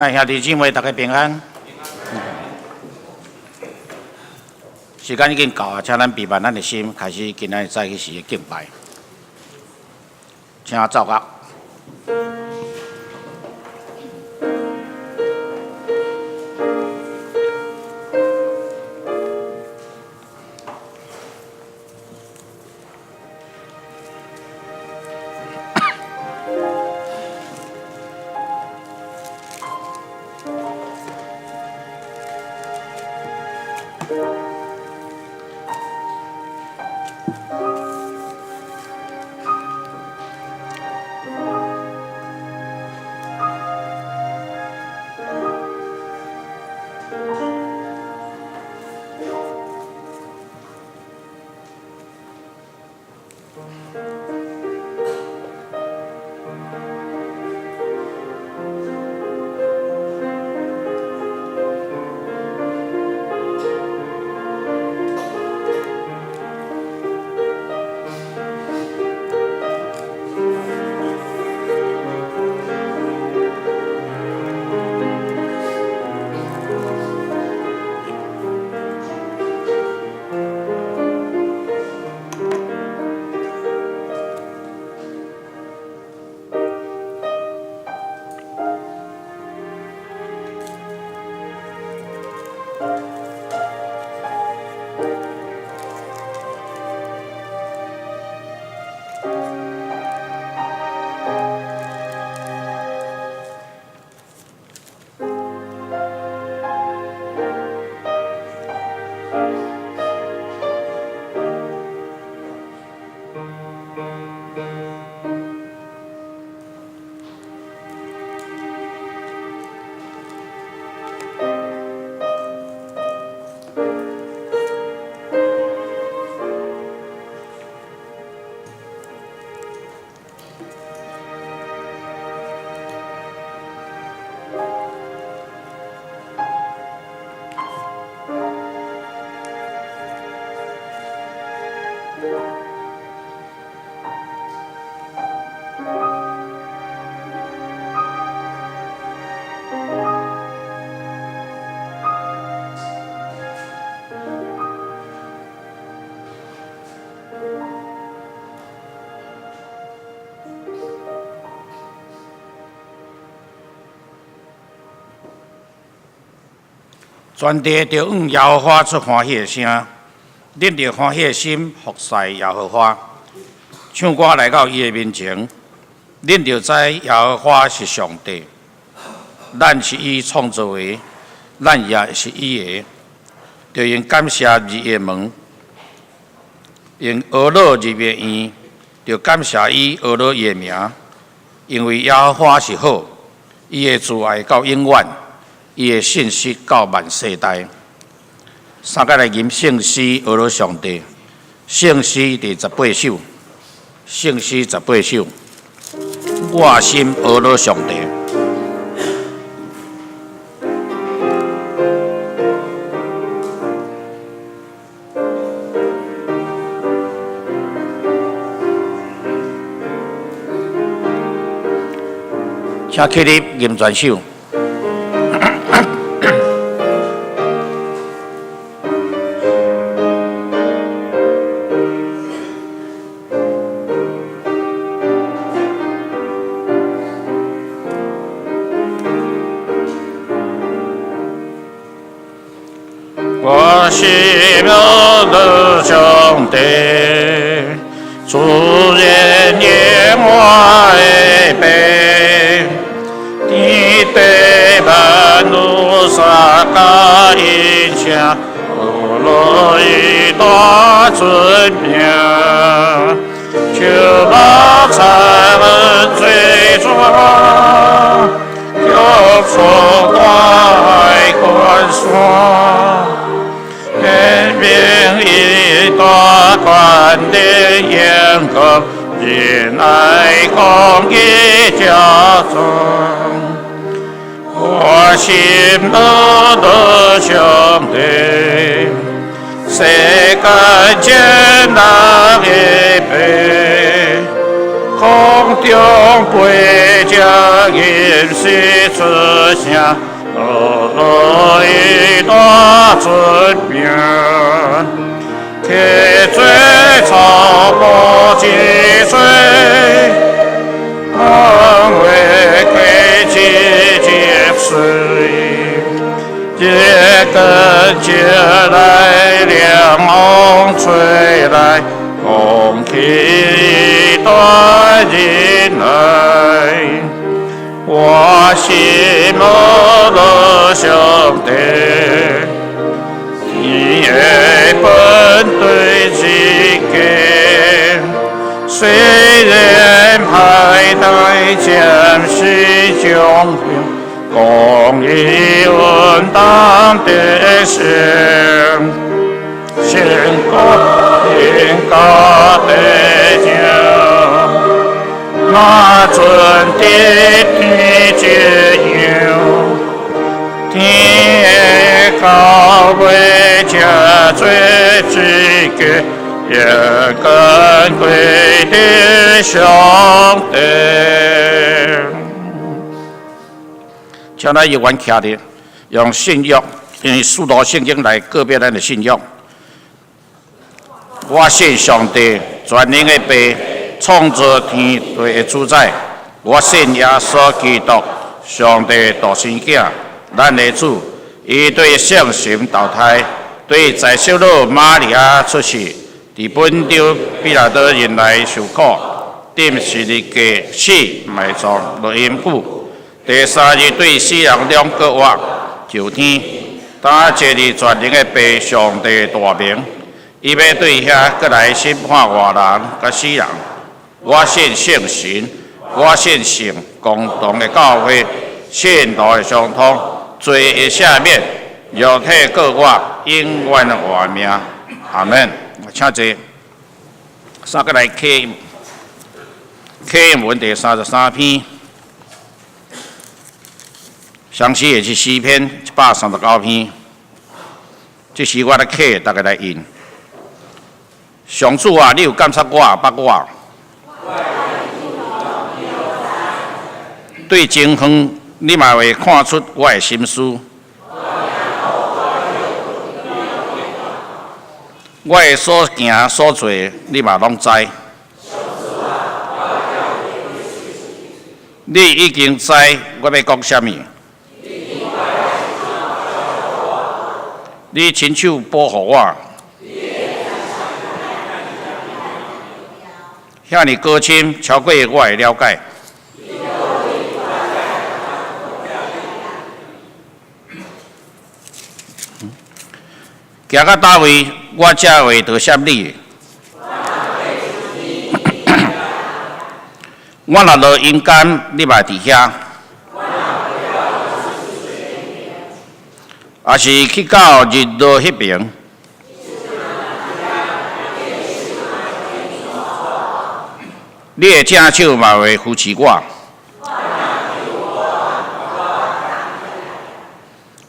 兄弟姊妹，大家平安。時間已經到啊，請咱備辦咱的心，開始今仔日早起時的敬拜。請奏樂。全地著向耶和華出歡喜的聲，恁著歡喜的心服侍耶和華，唱歌來到伊的面前，恁著知耶和華是上帝，咱是伊創造的，咱也是伊的，著用感謝入伊的門，用呵咾入伊的院，著感謝伊呵咾伊的名，因為耶和華是好，伊的慈愛到永遠。伊的信實到萬世代。三個來吟聖詩，呵咾上帝。聖詩第18首，聖詩十八首。我心呵咾上帝。請起立吟全首。我心呵咾上帝，主人耶我的父，天地萬物三加一聲，呵咾伊大尊名，樹木采水泉，腳出大關山。天明以大觀的眼光，仁愛公義家中，我心呵咾上帝，世間艱難的悲，空中飛鳥吟詩出聲，樂伊大出名。溪水草木之水，紅花開枝接水，日更接來涼風吹來，空氣帶進來，我心無樂上帝。天的本對之家，雖然海帶暫時將公義穩當得勝，成功應該得獎，那陣的天這樣，天的高位這做之家，也更貴的上帝。請咱永遠徛佇用信仰，用使徒聖經來告別咱的信仰。我信上帝全能的父，創造天地的主宰。我信耶穌基督，上帝獨生囝，咱的主。伊對聖神投胎，對在聖女瑪利亞出世，佇本丟彼拉多任內受苦，釘十字架死埋葬落陰府。第三日對死人中復活，上天，擔坐佇全能的父上帝大明，伊欲對遐閣來審判活人佮死人。我信聖神，我信聖公同的教會，聖徒的相通，罪的赦免，肉體復活，永遠的活命。阿門。請坐。三個來啟啟文第33篇。相似的是詩篇139篇，這時我來啟，大家來印。上主啊，你有監察我，捌我。對真遠，你嘛會看出我的心思。我的所行所做，你嘛攏知。你已經知我欲講啥物。你親手保護我，遐爾高深，超過我的了解。行到佗位，我才會多謝你。我若落陰間，你嘛佇遐。抑是去到日落彼爿，你的正手嘛會扶持我，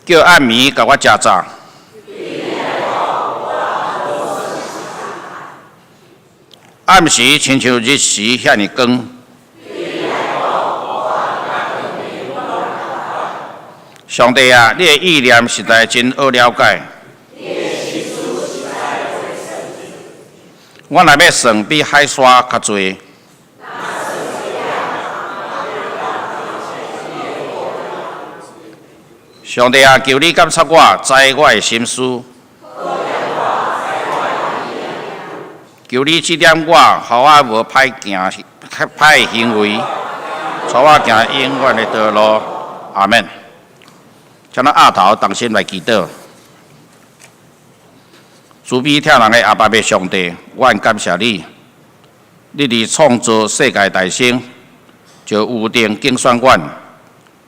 叫暗暝共我食早。暗時親像日時遐爾光。上帝啊，你的意念實在真好了解。我若欲算比海沙較濟。上帝啊，求你監察我，知我的心思。求你指點我，予我無歹行歹行為，帶我行永遠的道路。阿門。請咱額頭同心來祈禱。慈悲疼人的阿爸父上帝，阮感謝你，你佇創造世界大先，就預定揀選阮，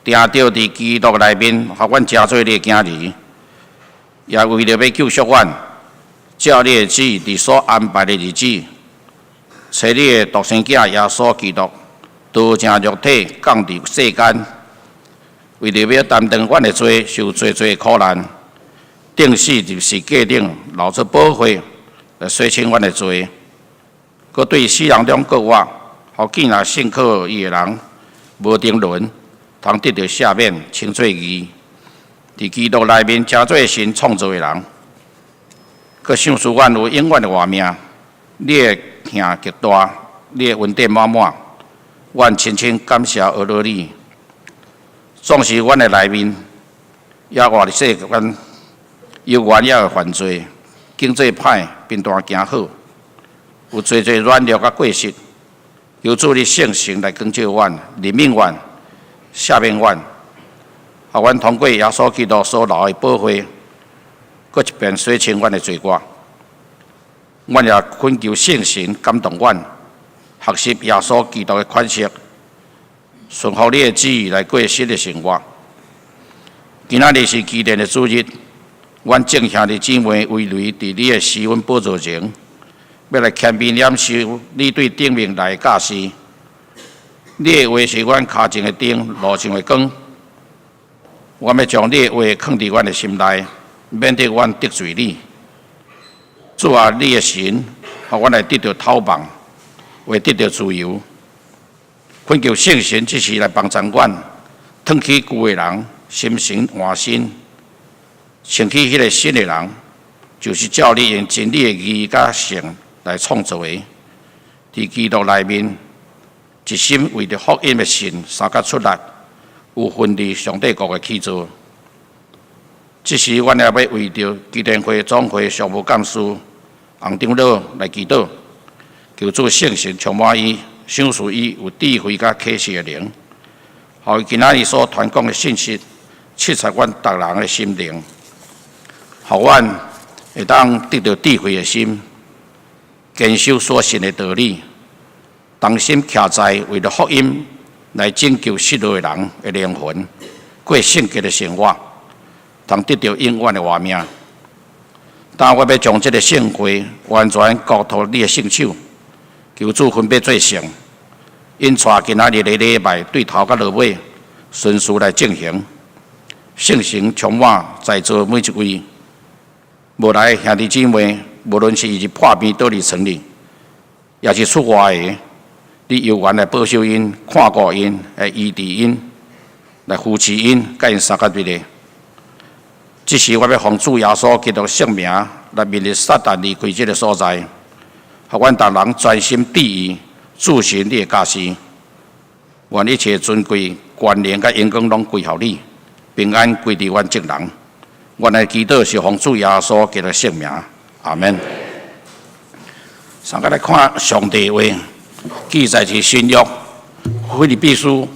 定著佇基督內面，予阮成做你的囝兒，也為著欲救贖阮，照你的旨意，佇所安排的日子，差你的獨生囝耶穌基督，道成肉體降佇世間。為著欲擔當阮的罪，受濟濟苦難，釘死佇十字架頂，流出寶血來洗清阮的罪，閣對死人中復活，予予見若信靠伊的人無沉淪，通得著赦免，稱做義。佇基督內面成做神創造的人，閣賞賜阮有永遠的活命。你的疼極大，你的恩典滿滿，阮深深感謝阿羅你。縱使阮的內面猶活佇世間，猶原猶會犯罪，經濟歹，貧惰行好，有濟濟軟弱佮過失。求主你聖神來光照阮，憐憫阮，赦免阮，予阮通過耶穌基督所流的寶血，閣一遍洗清阮的罪過。阮也懇求聖神感動阮，學習耶穌基督的款式，順服你的旨意來過新的生活。今仔日是紀念的主日，阮眾兄弟姊妹圍圍佇你的施恩寶座前，欲來謙卑領受你對頂面來的教示。你的話是阮跤前的燈，路上的光。阮欲將你的話囥佇阮的心內，免得阮得罪你。主啊，你的神，予阮來得著透望，會得著自由。懇求聖神這時來幫助阮，褪去舊的人，心神換新，穿起彼个新的人，就是照你用真理的義佮聖來創造的。佇基督內面，一心為著福音的信，相佮出力，有份佇上帝國的起造。這時，阮也欲為著基甸會總會常務幹事洪長老來祈禱，求主聖神充滿伊，賞賜伊有智慧佮啟示的靈，予伊今仔日所傳講的信息，刺激阮逐人的心靈，予阮會當得著智慧的心，堅守所信的道理，同心徛在為著福音來拯救失落的人的靈魂，過聖潔的生活，通得著永遠的活命。當我欲將這个聖會完全交託你的聖手，求主分別做聖，引帶今仔日的禮拜對頭到落尾順序來進行，聖神充滿在座每一位，無來的兄弟姊妹，無論是伊佇破病倒佇床裡，抑是出外的，你猶原來保守𪜶、看顧𪜶、來醫治𪜶、來扶持𪜶，佮𪜶相佮佇咧。這時我欲奉主耶穌基督聖名來命令撒旦離開這个所在，予阮逐人專心致意注視你的教示。願一切尊貴、權能佮榮光攏歸予你，平安歸佇阮眾人。阮的祈禱是奉主耶穌基督聖名，阿門。相佮來看上帝話，記載佇新約腓立比書、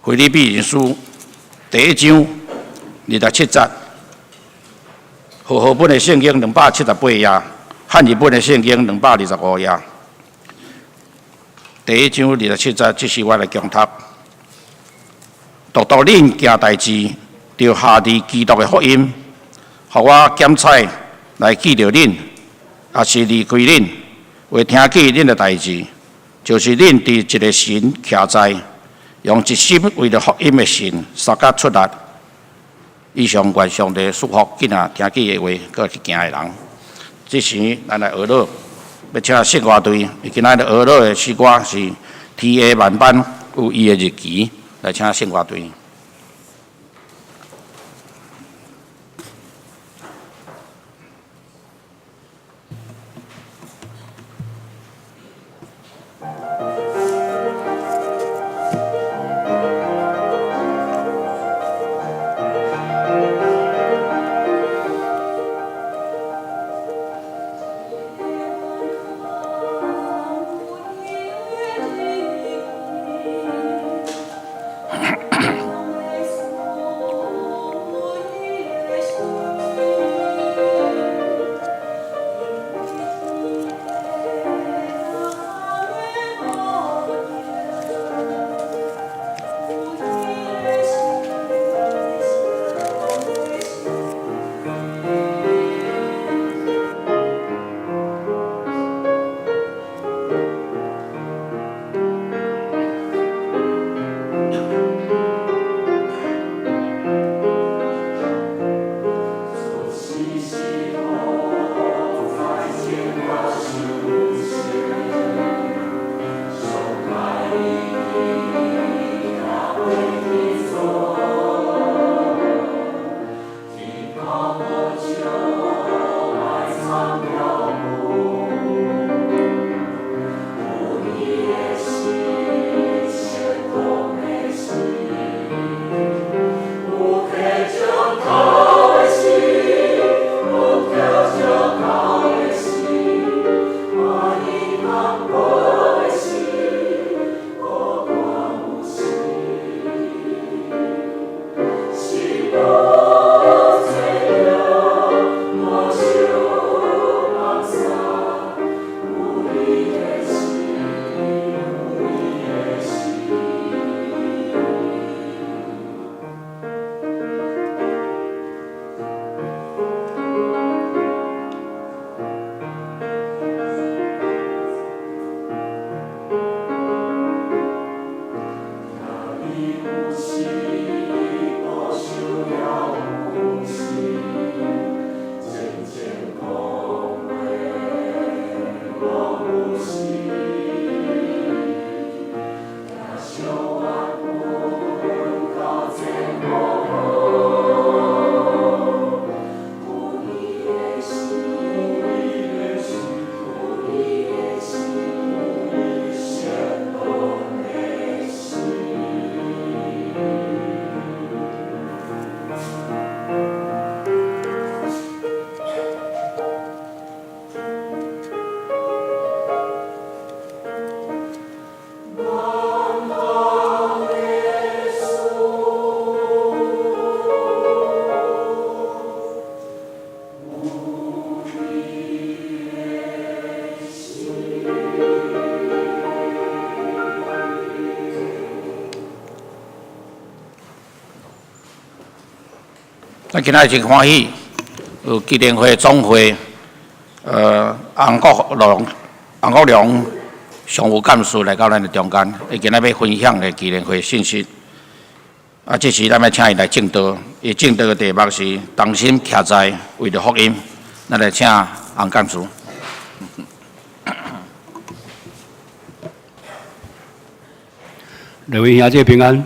腓立比人書第一章27節，和合本的聖經278頁，漢語本的聖經225頁。第一章二十七節，這是我來恭讀。獨獨恁行代誌，著合佇基督的福音，予我檢採來記著恁，抑是離開恁，會聽見恁的代誌，就是恁佇一个神徛在，用一心為著福音的信，相佮出力。以上願上帝祝福，囝仔聽見的話，閣去行的人。這時，咱來學樂，欲請聖歌隊。伊今仔日學樂的詩歌是《天下萬般有伊的日期》，來請聖歌隊。咱今仔日真歡喜，有基甸會總會，洪國龍、洪國良常務幹事來到咱的中間，伊今仔欲分享的基甸會信息。啊，這時咱欲請伊來證道，伊證道的題目是同心徛在為著福音。咱來請洪幹事。各位兄弟平安。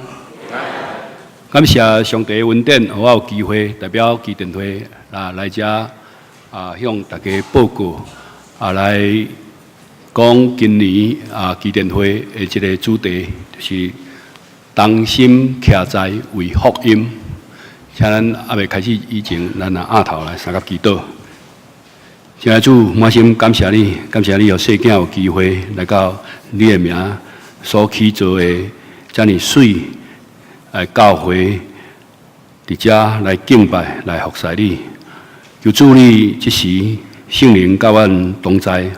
感謝上帝恩典，予我有機會代表基甸會啊來遮啊向大家報告啊來講今年啊基甸會的這個主題，就是同心徛在為福音。請咱猶未開始以前，咱來徛頭來相佮祈禱。親愛的主，滿心感謝你，感謝你予細囝有機會來到你的名所起造的遮爾媠來教會，佇遮來敬拜，來服侍你。求主你這時聖靈佮阮同在，予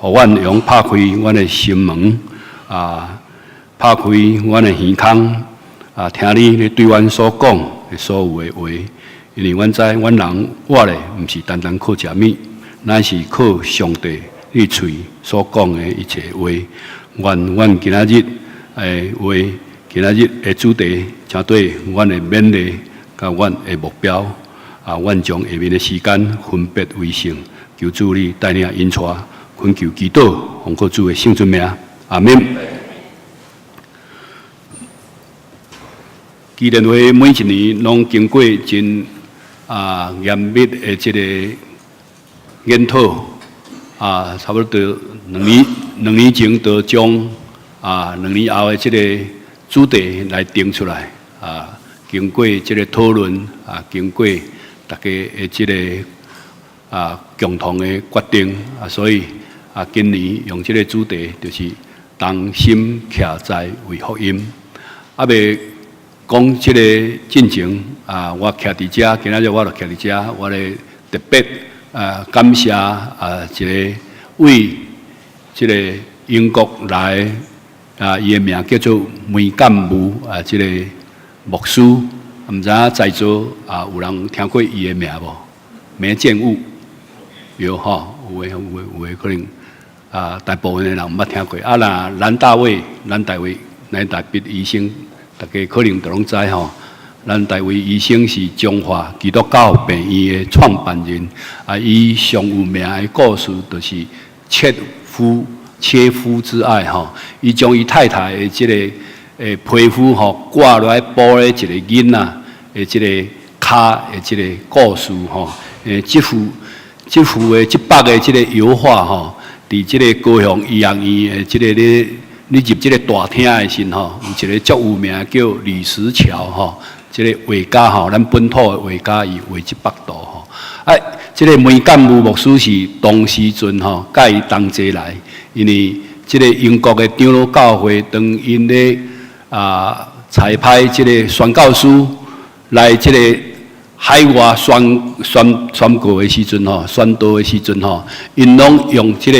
阮會用拍開阮的心門，啊，拍開阮的耳孔，啊，聽你咧對阮所講的所有的話。因為阮知，阮人活咧，毋是單單靠食物，乃是靠上帝你喙所講的一切話。願阮今仔日的話，今仔日的主題，請對阮的勉勵，佮阮的目標。啊，阮將下面的時間分別為聖，求主你帶領引帶，懇求祈禱，奉靠主的聖尊名，阿們。基甸會每一年攏經過真嚴密的這個研討，啊，差不多兩年前就將2年後的這個主題來定出來，啊，經過這個討論，啊，經過大家的這個共同的決定，啊，所以啊，今年用這個主題就是同心徛在為福音。猶未講這個進前啊，我徛佇遮，今仔日我就徛佇遮，我咧特別啊感謝啊一個為這個英國來啊，伊的名叫做梅干武啊，這個牧師，毋知影在座啊有人聽過伊的名無？梅建武有吼，有的有的有的可能啊，大部分的人毋捌聽過。啊，若蘭大衛，蘭大衛，蘭大衛醫生，大家可能都攏知吼。蘭大衛醫生是中華基督教病院的創辦人，啊，伊上有名的故事就是切膚之愛吼，伊將伊太太的這個皮膚吼割落來補咧一個囡仔的這個跤的這個故事吼，這幅的這幅的這個油畫吼，佇這個高雄醫學院的這個咧，你入這個大廳的時吼，有一個足有名叫李石樵吼，這個畫家吼，咱本土的畫家伊畫這幅圖吼，啊，這個梅干武牧師是當時陣吼，佮伊同齊來。因為這個英國的長老教會，當𪜶咧差派這個宣教師來這個海外宣告的時陣吼，宣道的時陣吼，𪜶攏用這個，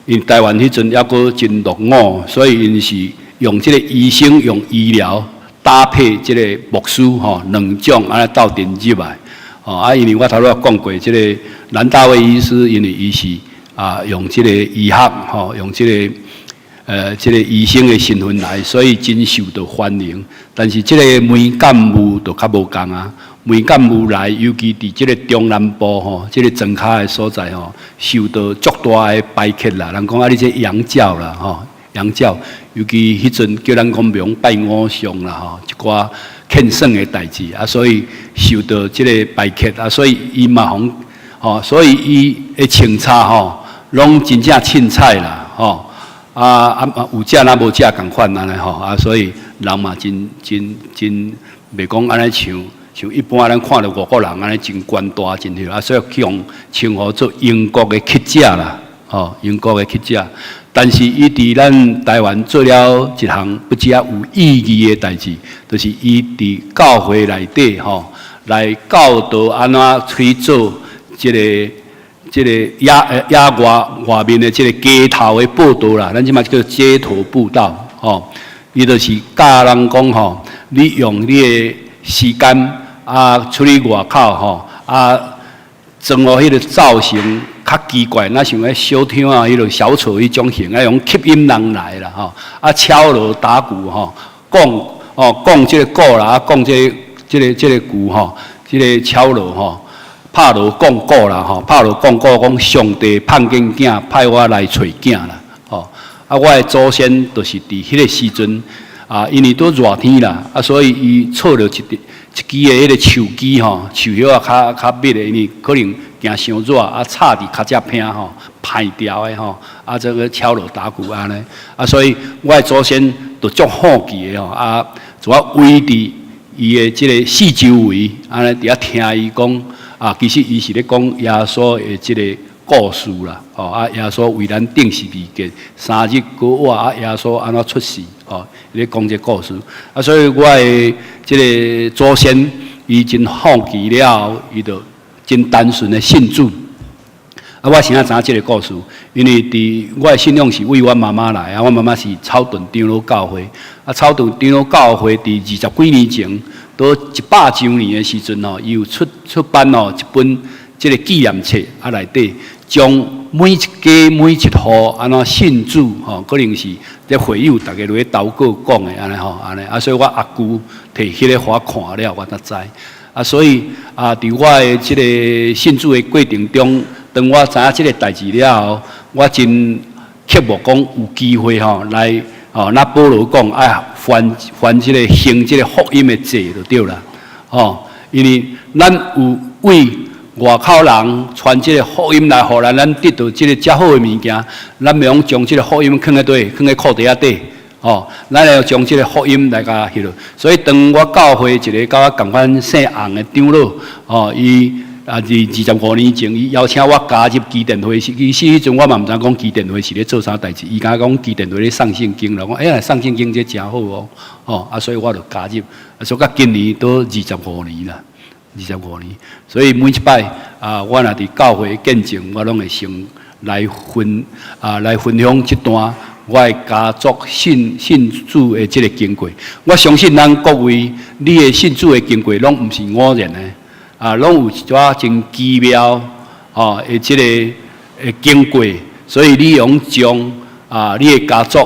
因台灣彼陣猶閣真落伍，所以𪜶是用這個醫生用醫療搭配這個牧師吼，兩種按呢鬥陣入來。吼啊，因為我頭拄仔講過，這個蘭大衛醫師，因為伊是啊，用這個醫學吼，用這個醫生的身份來，所以真受到歡迎。但是這個梅干武就較無仝啊，梅干武來，尤其佇這個中南部吼，這個莊跤的所在吼，受到足大的排斥啦。人講啊，你這洋教啦吼，洋教，尤其彼陣叫咱講袂用拜偶像啦吼，一寡欠算的代誌啊，所以受到這個排斥啊，所以伊嘛予吼，所以伊的穿插吼，攏真正凊彩啦，吼啊啊有食若無食仝款按呢吼啊，所以人嘛真真真袂講按呢像一般咱看著外國人按呢真官大真彼啊，所以去予稱呼做英國的乞者啦，吼英國的乞者。但是伊佇咱台灣做了一項不只有意義的代誌，就是伊佇教會內底吼來教導按怎去做這個。這個野外外面的這個街頭的佈道啦，咱這馬叫街頭佈道吼。伊就是教人講吼，你用你的時間啊，出去外口吼，啊，裝予彼个造型較奇怪，若像彼小丑仔，彼个小丑彼種型，啊，用吸引人來啦吼。啊，敲鑼打鼓吼，講哦講這个鼓啦，啊，講這個鼓吼，這个敲鑼吼，拍鑼講鼓啦吼，拍鑼講鼓講上帝盼見囝派我來揣囝啦，吼。啊，我的祖先就是佇彼个時陣啊，因為拄熱天啦，啊，所以伊錯著一一支的彼个樹枝吼，樹葉仔較較密的，因為可能驚傷熱，啊，插佇跤脊坪吼，歹掉的吼，啊，這个敲鑼打鼓按呢，啊，所以我的祖先就足好奇的吼，啊，就我圍佇伊的這个四周圍，按呢佇遐聽伊講，啊，其實伊是咧講耶穌的這个故事啦，吼，啊，耶穌為咱釘十字架，3日閣活，啊，耶穌按怎出世，吼，伊咧講這故事，啊，所以我的這个祖先伊真好奇了後，伊就真單純的信主。啊，我啥知影這个故事？因為佇我的信仰是為阮媽媽來，啊，阮媽媽是草屯長老教會，啊，草屯長老教會佇20幾年前，佇100週年的時陣吼，伊有出出版哦一本這个紀念冊，啊，內底將每一家每一戶按怎信主吼，可能是這會友逐家落去禱告講的按呢吼，按呢，啊，所以我阿舅提彼个予我看了，我才知。啊，所以啊，佇我的這个信主的過程中，當我知影這个代誌了後，我真渴慕講有機會吼來吼，若保羅講愛犯犯這个行這个福音的債就對啦，吼，因為咱有為外口人傳這个福音來，予咱咱得到這个遮好的物件，咱袂用將這个福音囥佇佗，囥佇褲袋仔底，吼，咱要將這个福音來共彼落。所以當我教會一个佮我仝款姓洪的長老，吼，伊啊，25年前，伊邀請我加入基甸會時，其實彼陣我嘛毋知講基甸會是咧做啥代誌，伊敢若講基甸會咧送聖經啦，我講欸，送聖經這誠好哦，吼，啊，所以我就加入，啊，所以到今年都二十五年啦，二十五年，所以每一擺啊，我若佇教會見證，我攏會先來分啊，來分享這段我的家族信信主的這个經過。我相信咱各位，你的信主的經過，攏毋是偶然的。啊，攏有一寡真奇妙吼的這个的經過，所以你用將啊，你的家族，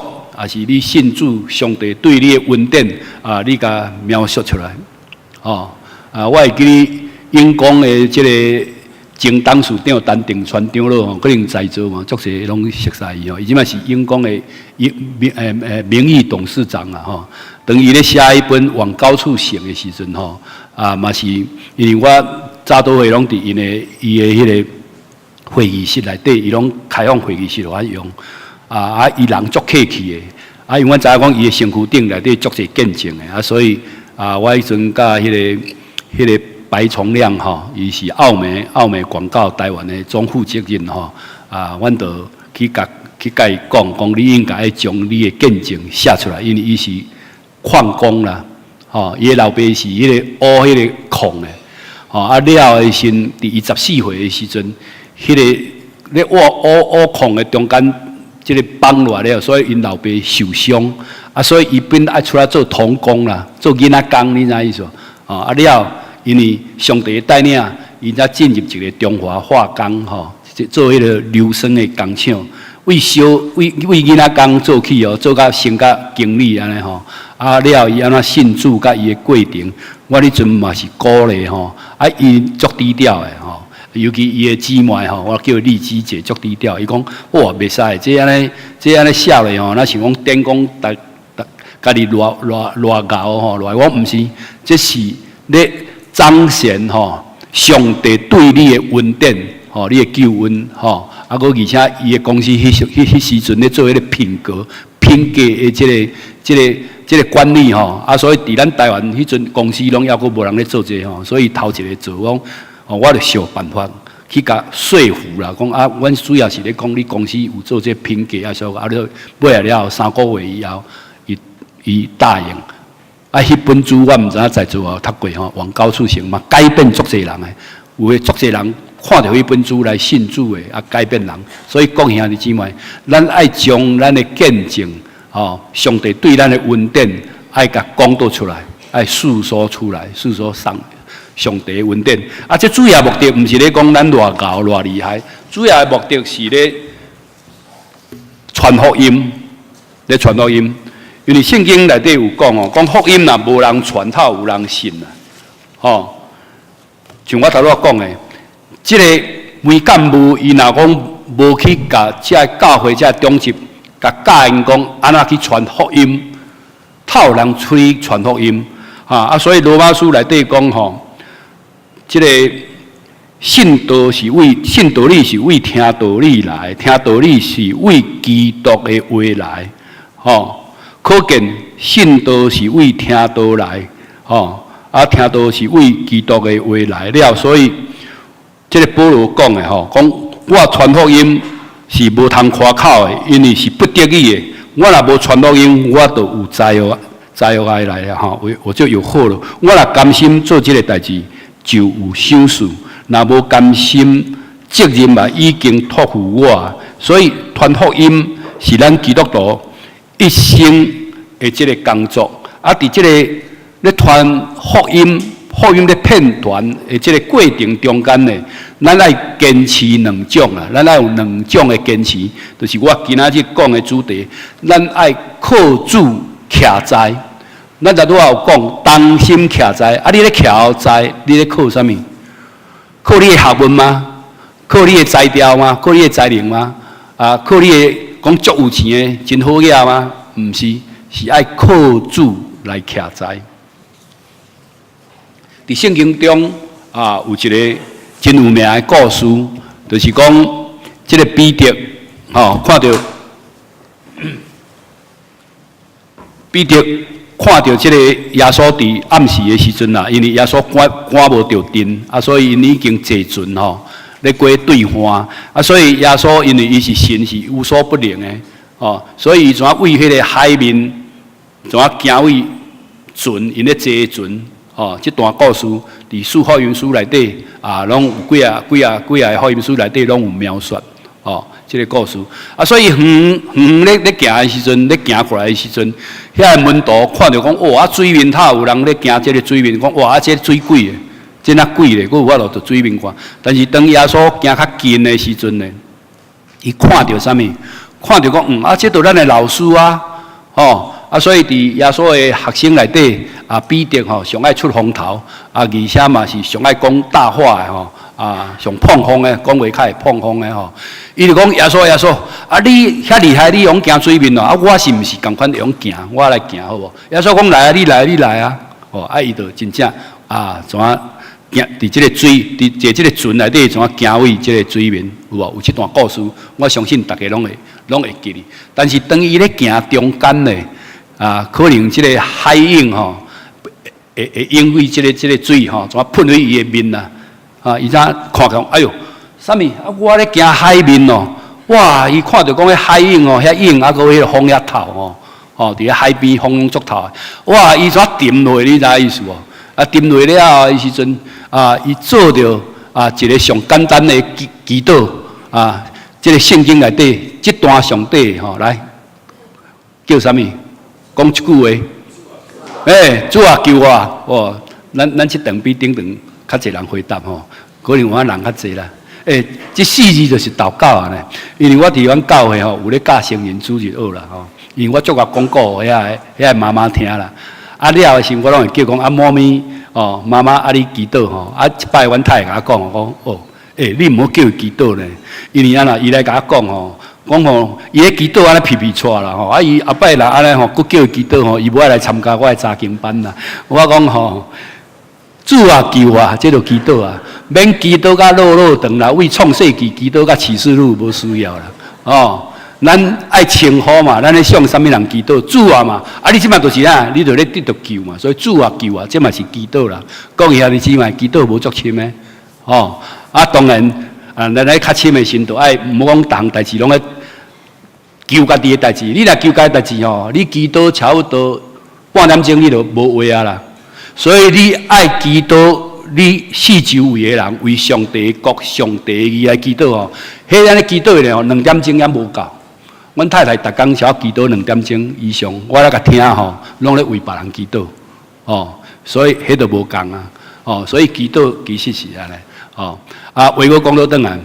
抑是你信主上帝對你的恩典啊，你共描述出來，吼啊，我會記得永光的這个前董事長陳定川長老吼，可能在座嘛，足濟攏熟似伊吼，伊這擺是永光的名誒誒名譽董事長啊吼。當伊咧寫彼本往高處行的時陣吼，啊嘛是因為我早禱會攏佇𪜶的伊的彼个會議室內底，伊攏開放會議室予阮用。啊啊，伊人足客氣的，啊，因為阮知影講伊的身軀頂內底足濟見證的，啊，所以啊，我彼陣佮彼個白崇亮吼，伊是奧美奧美廣告台灣的總負責人吼，啊，阮就去共去共伊講，講你應該愛將你的見證寫出來，因為伊是礦工啦，吼，伊的老爸是彼个挖彼个礦的，吼，啊了的時陣，佇伊14歲的時陣，彼个咧挖挖挖礦的中間，這个崩落來了，所以𪜶老爸受傷，啊，所以伊變愛出來做童工啦，做囡仔工，你知影意思無？吼，啊了，因為上帝帶領，伊才進入一个中華化工吼，做彼个硫酸的工廠，為小為為囡仔工做起哦，做甲升甲經理按呢吼。啊了，伊按怎信主，佮伊的過程，我彼陣嘛是鼓勵吼。啊，伊足低調的吼，尤其伊的姊妹吼，我叫麗姊姐足低調。伊講哇，袂使，這按呢，這按呢寫落吼，若像講頂講逐逐家己偌偌偌𠢕吼，偌我毋是，這是咧彰顯吼上帝對你的恩典吼，你的救恩吼。啊，閣而且伊的公司彼時彼彼時陣咧做彼个品格品格的這个這个這个管理吼，啊，所以佇咱台灣彼陣公司攏猶閣無人咧做這个吼，所以頭一个做，我講哦，我就想辦法去共說服啦，講啊，阮主要是咧講你公司有做這品格啊，所以啊，了尾仔了後3個月以後，伊伊答應。啊，彼本書我毋知影在座有讀過吼，往高處行嘛，改變足濟人的，有的足濟人看著彼本書來信主的，啊，改變人。所以講兄弟姊妹，咱愛將咱的見證，吼，上帝對咱的恩典，愛共講倒出來，愛訴說出來，訴說上上帝的恩典。啊，這主要目的毋是咧講咱偌𠢕偌厲害，主要的目的是咧傳福音，咧傳福音。因為聖經內底有講哦，講福音若無人傳，哪有人信啊？吼，像我頭拄仔講的，這個梅幹部伊若講無去共這个教會這个長執，共教𪜶講按怎去傳福音，哪有人出去傳福音？哈啊！所以羅馬書內底講吼，這個信道是為信道理是為聽道理來，聽道理是為基督的話來，吼。可見信道是為聽道來，吼啊聽道是為基督的話來了，所以這个保羅講的吼，講我傳福音是無通誇口的，因為是不得已的。我若無傳福音，我就有災禍災禍愛來了吼，我就有禍了。我若甘心做這个代誌，就有賞賜；若無甘心，責任嘛已經託付我。所以傳福音是咱基督徒一生的這个工作。啊，佇這个咧傳福音、福音咧遍傳的這个過程中間呢，咱愛堅持兩種啦，咱愛有兩種的堅持，就是我今仔日講的主題，咱愛靠主徛在。咱頭拄仔有講，同心徛在。啊，你咧徛在，你咧靠啥物？靠你的學問嗎？靠你的才調嗎？靠你的才能嗎？啊，靠你的講足有錢的真好額嗎？毋是，是愛靠主來徛在。佇聖經中啊，有一个真有名的故事，就是講這个彼得，吼，看著彼得看著這个耶穌佇暗時的時陣啦，因為耶穌趕趕無著陣，啊，所以𪜶已經坐船吼，咧過對岸，啊，所以耶穌因為伊是神，是無所不能的，吼，所以伊怎為彼个海面，怎行位船，𪜶咧坐船。吼，這段故事佇四福音書內底啊，攏有幾啊幾啊幾啊个福音書內底攏有描述，吼，這个故事。啊，所以遠遠遠咧咧行的時陣，咧行過來的時陣，遐个門徒看著講，哇！啊，水面頭有人咧行這个水面，講哇！啊，這个水鬼的，這若鬼咧，閣有法度佇水面看。但是當耶穌行較近的時陣呢，伊看著啥物？看著講，啊，這著咱的老師啊，吼！啊，所以佇耶穌的學生內底，啊，彼得吼上愛出風頭，啊，而且嘛是上愛講大話的吼，啊，上膨風的，講話較會膨風的吼。伊就講耶穌耶穌，啊，你遐厲害，你會曉行水面咯，啊，我是毋是仝款會曉行？我來行好無？耶穌講來啊，你來，你來啊，哦，啊，伊就真正啊，怎啊行佇這个水，佇坐這个船內底，怎啊行位這个水面，有無？有這段故事，我相信逐家攏會記得。但是當伊咧行中間呢，啊，可能這个海湧吼，會因為這个水吼，怎啊噴去伊的面啊？啊，伊才看講，哎喲，啥物？啊，我咧行海面哦，哇！伊看著講彼海湧哦，遐湧啊，閣彼个風遐透吼，吼，佇咧海邊風足透。哇！伊怎沉落去？你知影意思無？啊，沉落了後，伊時陣啊，伊做著啊一个上簡單的祈祈禱啊，這个聖經內底這段上底吼，來叫啥物？講一句話，欸，主啊，救我！哦，咱這場比頂場較濟人回答吼，可能阮人較濟啦。欸，這四字就是禱告啊呢。因為我佇阮教會吼，有咧教成人主日學啦吼。因為我足愛講故事，遐个媽媽聽啦。啊了的時陣，我攏會叫講啊，媽咪哦，媽媽啊，你祈禱吼。啊，一擺阮太太共我講，講哦，欸，你毋好叫伊祈禱呢，因為按怎，伊來共我講吼。講吼，伊咧祈禱按呢皮皮掣啦吼，啊伊後擺若按呢吼，閣叫伊祈禱吼，伊無愛來參加我的查經班啦。我講吼，主啊救我，這就祈禱啊，免祈禱甲落落長啦，為創世紀祈禱甲啟示錄無需要啦。哦，咱愛稱呼嘛，咱咧向啥物人祈禱？主啊嘛，啊你這擺就是啥？你就咧得著救嘛，所以主啊救我，這嘛是祈禱啦。講兄弟姊妹，祈禱無足深的，吼啊當然啊，咱咧較深的程度，愛毋好講逐項代誌攏愛求家己的代誌，你若求家己代誌吼，你祈禱差不多半點鐘你就無話啊啦。所以你愛祈禱，你四周圍的人為上帝國、上帝義來祈禱吼，彼按呢祈禱的吼，兩點鐘猶無夠。阮太太逐工少祈禱兩點鐘以上，我咧共聽吼，攏咧為別人祈禱，吼，所以彼就無仝啊。哦，所以祈禱其實是按呢，哦，啊，話閣講倒轉來，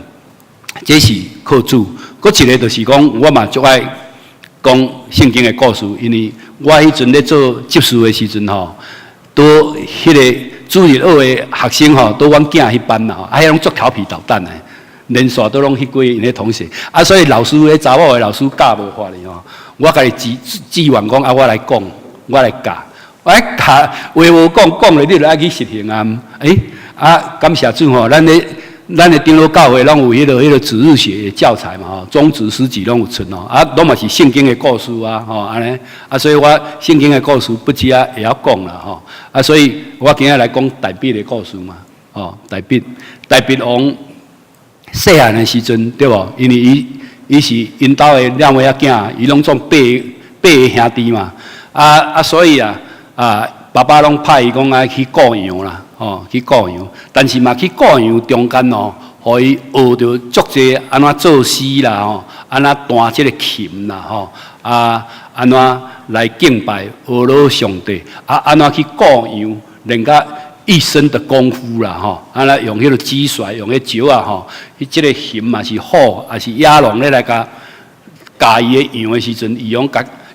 這是靠主。閣一个就是講，我嘛足愛講聖經的故事，因為我彼陣咧做執事的時陣吼，拄彼个主日學的學生吼，拄阮囝彼班啦吼，啊，彼攏足調皮搗蛋的，連續都攏彼幾个𪜶的同學，啊，所以老師彼查某的老師教無法哩吼，我家己志志願講啊，我來講，我來教，我來教，話無講講咧，你就愛去實行啊。欸，啊，感謝主吼，咱的長老教會攏有彼个主日學教材嘛吼，宗旨書籍攏有出吼，啊，攏嘛是聖經的故事啊，吼，按呢，啊，所以我聖經的故事不止啊會曉講啦吼，啊，所以我今仔來講大衛的故事嘛，吼，大衛王細漢的時陣對無？因為伊是𪜶兜的兩位仔囝，伊攏總八個兄弟嘛，啊啊，所以啊啊，爸爸攏派伊講愛去顧羊啦。哦，去顧羊，但是嘛去顧羊中間哦，予伊學著足濟按怎做詩啦吼，按怎彈這个琴啦吼，啊，按怎來敬拜呵咾上帝，啊，按怎去顧羊，練甲一身的功夫啦吼，按怎用彼个蟋蟀，用彼石仔吼，彼這个熊嘛是虎，抑是野狼咧來共咬伊的羊的時陣，伊攏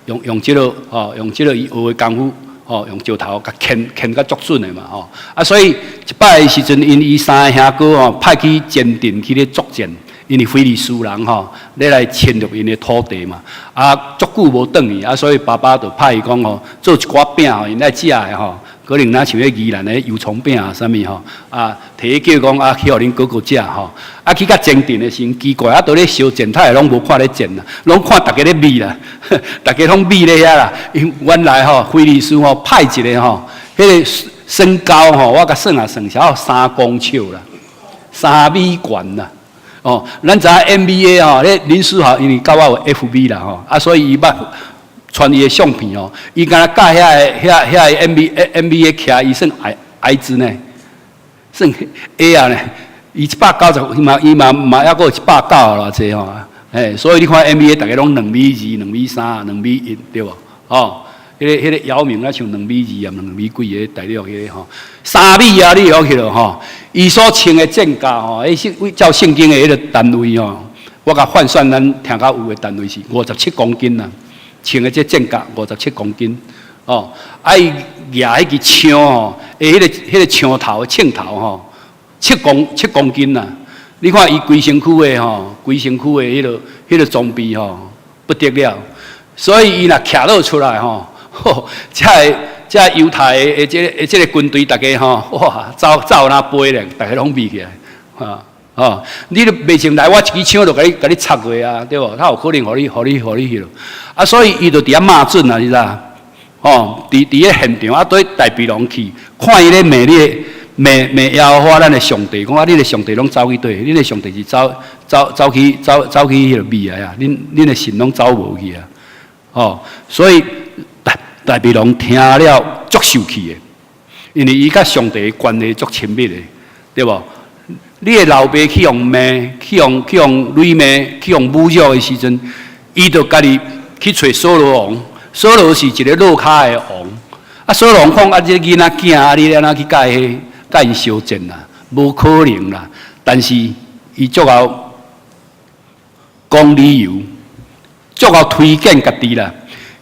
共用這个吼，用這个伊學的功夫。吼，用石頭共牽牽甲足準的嘛吼，啊，所以一擺的時陣，𪜶伊三个兄哥吼派去前陣去咧作戰，因為非利士人吼咧來侵略𪜶的土地嘛，啊，足久無轉去，啊，所以爸爸就派伊講吼，做一寡餅吼，𪜶愛食的吼，可能若像彼宜蘭的油蔥餅啊，啥物吼，啊，提去叫講啊，去予恁哥哥食吼，啊，去到前陣的時陣，奇怪啊，佇咧相戰，他會攏無看咧戰啦，攏看逐家咧覕啦，逐家攏覕咧遐啦。因原來吼，非利士吼派一个吼，彼个身高吼，我共算啊算，才有3公尺啦，3米懸啦。哦，咱知影 NBA 吼，咧林書豪因為佮我有 FB 啦吼，啊，所以伊捌傳伊的相片哦，伊敢若佮遐個 NBA 徛，伊算矮矮子呢，算矮仔呢，伊190，伊嘛抑閣有190偌濟吼，嘿，所以你看 NBA 逐家攏2米2、2米3、2米1，對無？哦，彼个姚明啊，像2米2啊，2米幾个大陸彼个吼，三米啊，你會曉去囉吼？伊所穿的戰甲吼，彼是照聖經的彼个單位吼，我共換算咱聽較有的單位是57公斤啊，穿的這戰甲五十七公斤，哦，啊伊舉彼支槍吼，彼个槍頭槍頭吼，7公斤啊！你看伊規身軀的吼，規身軀的彼个裝備吼，不得了。所以伊若徛落出來吼，吼，這猶太的這個軍隊，逐家吼，哇，走走若飛咧，逐家攏避起來，哈，哦，你都袂穿來，我一支槍就共你插過啊，對無？他有可能予你彼落，啊，所以伊就佇遐罵陣啊，你知影？哦，佇咧現場啊，對大衛王去看伊咧罵你，罵罵耶和華咱的上帝，講啊，恁的上帝攏走去佗？恁的上帝是走去彼个未來啊？恁的神攏走無去啊？哦，所以大衛王聽了足受氣的，因為伊佮上帝的關係足親密的，對無？你的老爸去予罵，去予辱罵，去予侮辱的時陣，伊就家己去揣掃羅王。掃羅是一个落跤的王，啊，掃羅王講啊，這个囡仔囝啊，你按怎去佮𪜶相戰啊？無可能啦！但是伊足𠢕講理由，足𠢕推薦家己啦。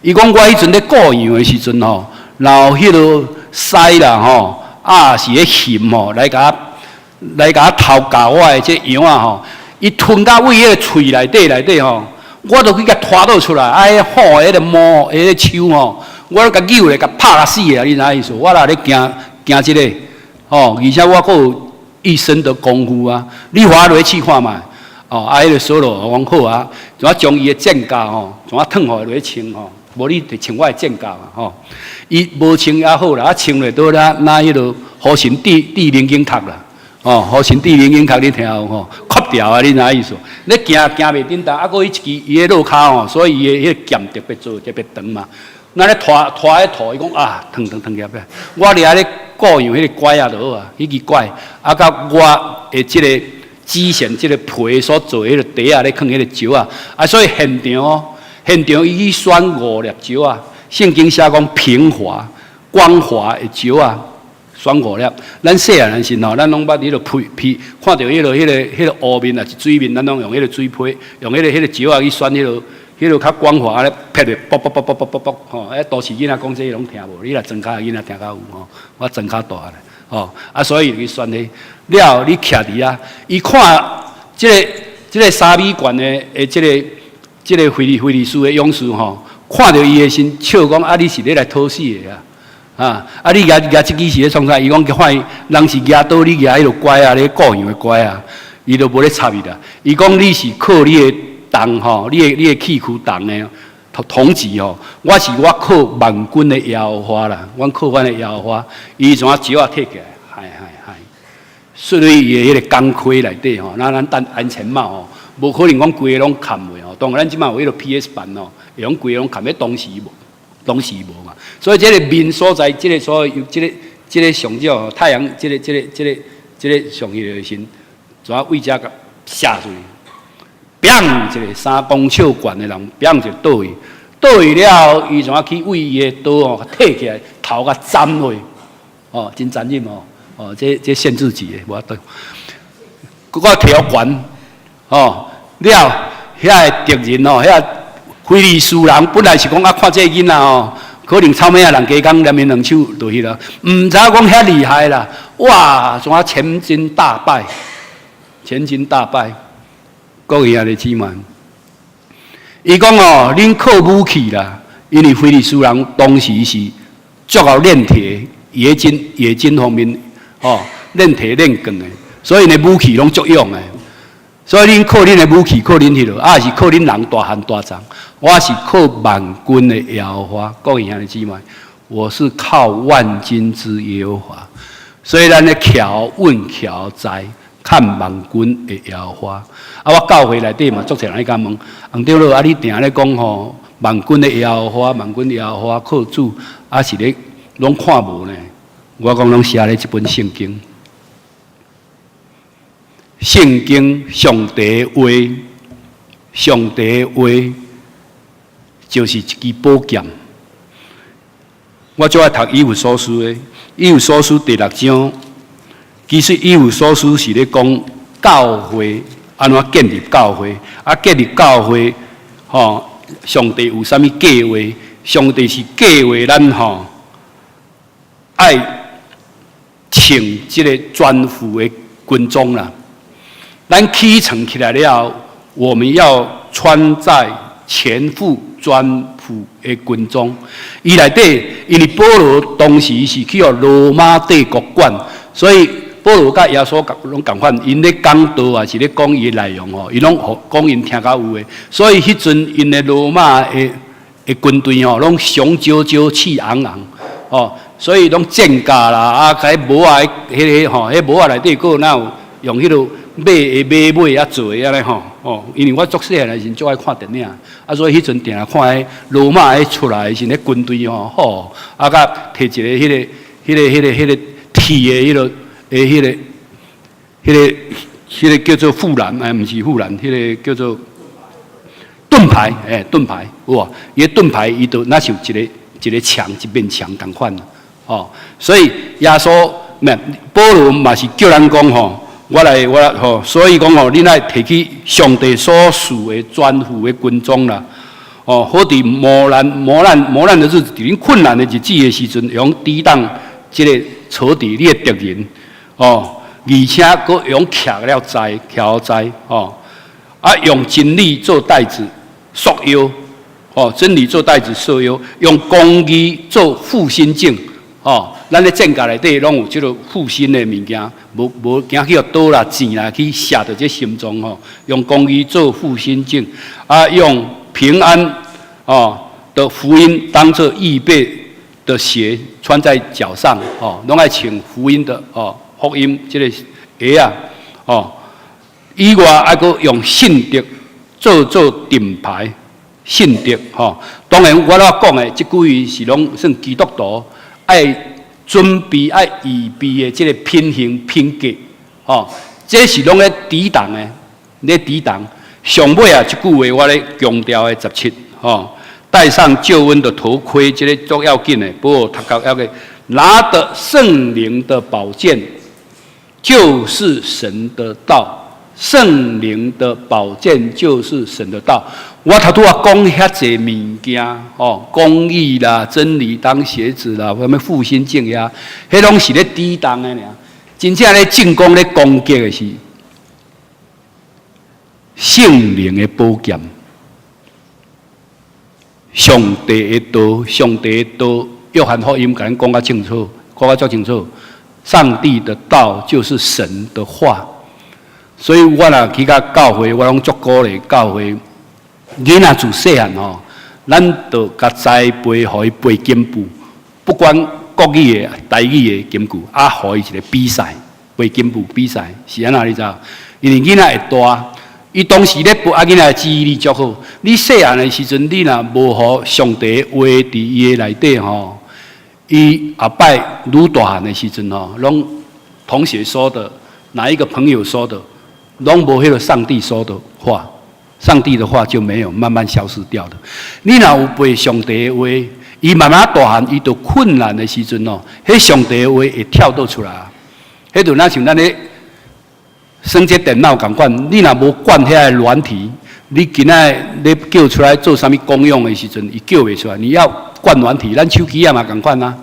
伊講我彼陣咧顧羊的時陣吼，然後彼个獅啦吼，啊是彼熊吼來共我偷咬我的這羊仔吼，伊吞到位彼个喙內底吼，我就去共拖倒出來，啊，彼虎的彼个毛，彼个手吼，我都共扭咧，共拍甲死啊！你知影意思？我若咧驚驚這个，吼，而且我閣有一身的功夫啊！你予我落去試看覓？哦，啊，彼个掃羅講好啊，怎將伊的戰甲吼，怎褪予伊落去穿吼？無你就穿我的戰甲嘛吼。伊無穿也好啦，啊穿落倒啦，那彼个虎神智能警察啦，哦，虎神智能警察你聽有吼？哭掉啊！你知影意思？你行行袂振動，啊，閣伊一支伊咧落跤吼，所以伊的彼个劍特別做特別長嘛。咱咧拖拖彼拖，伊講啊，疼疼疼起來。我佇遐咧顧羊彼个拐仔就好啊，彼支拐，啊，佮我的這个指線這个皮所做彼个袋仔咧囥彼个石仔，啊，所以現場哦，現場伊去選五粒石仔，聖經寫講平滑、光滑的石仔，選五粒。咱細漢時吼，咱攏捌彼個批批，看著彼個湖面抑是水面，咱攏用彼個水批，用彼個石仔去選彼個較光滑，按呢撇咧，啵啵啵啵啵啵啵，吼！欸，都市囡仔講這個攏聽無，你若莊跤的囡仔聽較有吼。我莊跤大漢的，吼啊，所以去選彼了後，你徛佇遐，伊看這個3米懸的這個非利士的勇士吼，看著伊的時，笑講啊，你是咧來討死的啊！啊，你舉舉這支是咧創啥？伊講看伊人是舉刀，你舉彼個拐仔咧顧羊的拐仔，伊就無咧插伊啦。伊講你是靠你的銅吼，你的器具銅的銅戟吼，我是我靠萬軍的耶和華啦，阮靠阮的耶和華。伊怎石仔提起來，嗨嗨嗨，摔落伊的彼個鋼盔內底吼，那咱戴安全帽吼，無可能講規個攏冚袂吼。當然咱這馬有彼個 PS 板吼，會用規個攏冚，彼當時無，當時無嘛。所以這個面所在，這個所有這個上少太陽，這個上彼個時，怎對遮共射出去？砰！一個3公尺懸的人，砰一個倒去，倒去了後，伊怎去為伊的刀哦，提起來，頭共斬落，哦，真殘忍哦，哦，這限制級的，無法度。閣閣提予懸，哦，了遐个敵人哦，遐非利士人本來是講啊，看這个囡仔哦，可能草尾仔人加工連面兩手落去啦，毋知影講遐厲害啦，哇！怎全軍大敗，全軍大敗。各位兄弟姊妹，伊講哦，恁靠武器啦，因為非利士人當時是足𠢕練鐵、冶金方面，哦，練鐵練鋼的，所以呢武器攏足勇的。所以恁靠恁的武器，靠恁彼落，抑是靠恁人大漢大壯。我是靠萬軍的耶和華，各位兄弟姊妹，我是靠萬軍之耶和華。所以咱咧徛穩徛在看萬軍的耶和華。啊，我教會內底嘛，足濟人咧共問，洪長老啊，你定咧講吼，萬軍的耶和華，萬軍的耶和華靠主，啊是咧攏看無呢？我講攏寫咧這本聖經，聖經上帝話，上帝話就是一支寶劍。我最愛讀以弗所書的，以弗所書第六章，其實以弗所書是咧講教會按怎建立教會，啊建立教會，吼，上帝有啥物計劃？上帝是計劃咱吼愛穿這個全副的軍裝啦。咱起床起來了後，我們要穿在全副全副的軍裝。伊內底，因為保羅當時是去予羅馬帝國管，所以保羅佮耶穌攏仝款，𪜶咧講道抑是咧講伊的內容吼，伊攏予講𪜶聽較有的。所以彼陣𪜶的羅馬的軍隊吼，攏雄赳赳氣昂昂，哦，所以攏戰甲啦，啊，佮帽仔彼個吼，彼帽仔內底閣若有用彼個馬的馬尾仔做的按呢吼，哦，因為我足細漢的時陣足愛看電影，啊，所以彼陣定定看彼羅馬彼出來的時陣，彼軍隊吼，吼，啊，佮提一個彼個、彼個、彼個、彼個鐵的彼個、的彼個、彼個、彼個叫做護欄，哎，毋是護欄，彼個叫做盾牌，欸，盾牌，有無？伊个盾牌，伊就若像一個一個牆，一面牆仝款，哦，所以耶穌毋保羅嘛是叫咱講吼。我來，我來吼，所以講吼，恁愛提起上帝所賜的全副的軍裝啦，哦，好佇磨難、磨難、磨難的日子，佇恁困難的日子的時陣，用抵擋這個仇敵，你的敵人，哦，而且閣用徛了在，徛在，哦，啊，用真理做帶子束腰，哦，真理做帶子束腰，用公義做護心鏡，哦，咱咧戰甲內底攏有這個護心的物件，無無驚去予刀啦、箭啦去射著這心臟吼。用公義做護心鏡，啊，用平安哦的福音當做預備的鞋穿在腳上，哦，攏愛穿福音的哦，福音這個鞋仔，哦，以外還閣用信德做做盾牌，信德吼。當然我咧講的這句是攏算基督徒愛準備愛預備的這個品行品格，吼，這是攏咧抵擋的，咧抵擋。上尾啊，這句話我咧強調的17，吼，戴上救恩的頭盔，這個足要緊的，不過讀到抑個拿的聖靈的寶劍，就是神的道。聖靈的寶劍就是神的道。我頭拄仔講遐濟物件，吼，公義啦、真理當鞋子啦，啥物復興正壓，彼攏是咧抵擋的爾。真正咧進攻咧攻擊的是聖靈的寶劍。上帝的道，上帝的道，約翰福音共咱講較清楚，講較足清楚。上帝的道就是神的話。所以我若去到教會，我攏足鼓勵教會囡仔自細漢吼，咱就共栽培，予伊背金句，不管國語的、台語的金句，啊，予伊一個比賽，背金句比賽是按怎你知無？因為囡仔會大，伊當時咧背，啊，囡仔記憶力足好。你細漢的時陣，你若無予上帝話佇伊的內底吼，伊後擺愈大漢的時陣吼，攏同學說的，哪一個朋友說的，攏無彼個上帝說的話，上帝的話就沒有慢慢消失掉的。你若有背上帝的話，伊慢慢大漢，伊著困難的時陣哦，彼上帝的話會跳倒出來。彼就若像咱咧耍這電腦仝款，你若無灌遐个軟體，你今仔咧叫出來做啥物功用的時陣，伊叫袂出來。你要灌軟體，咱手機仔嘛仝款啊，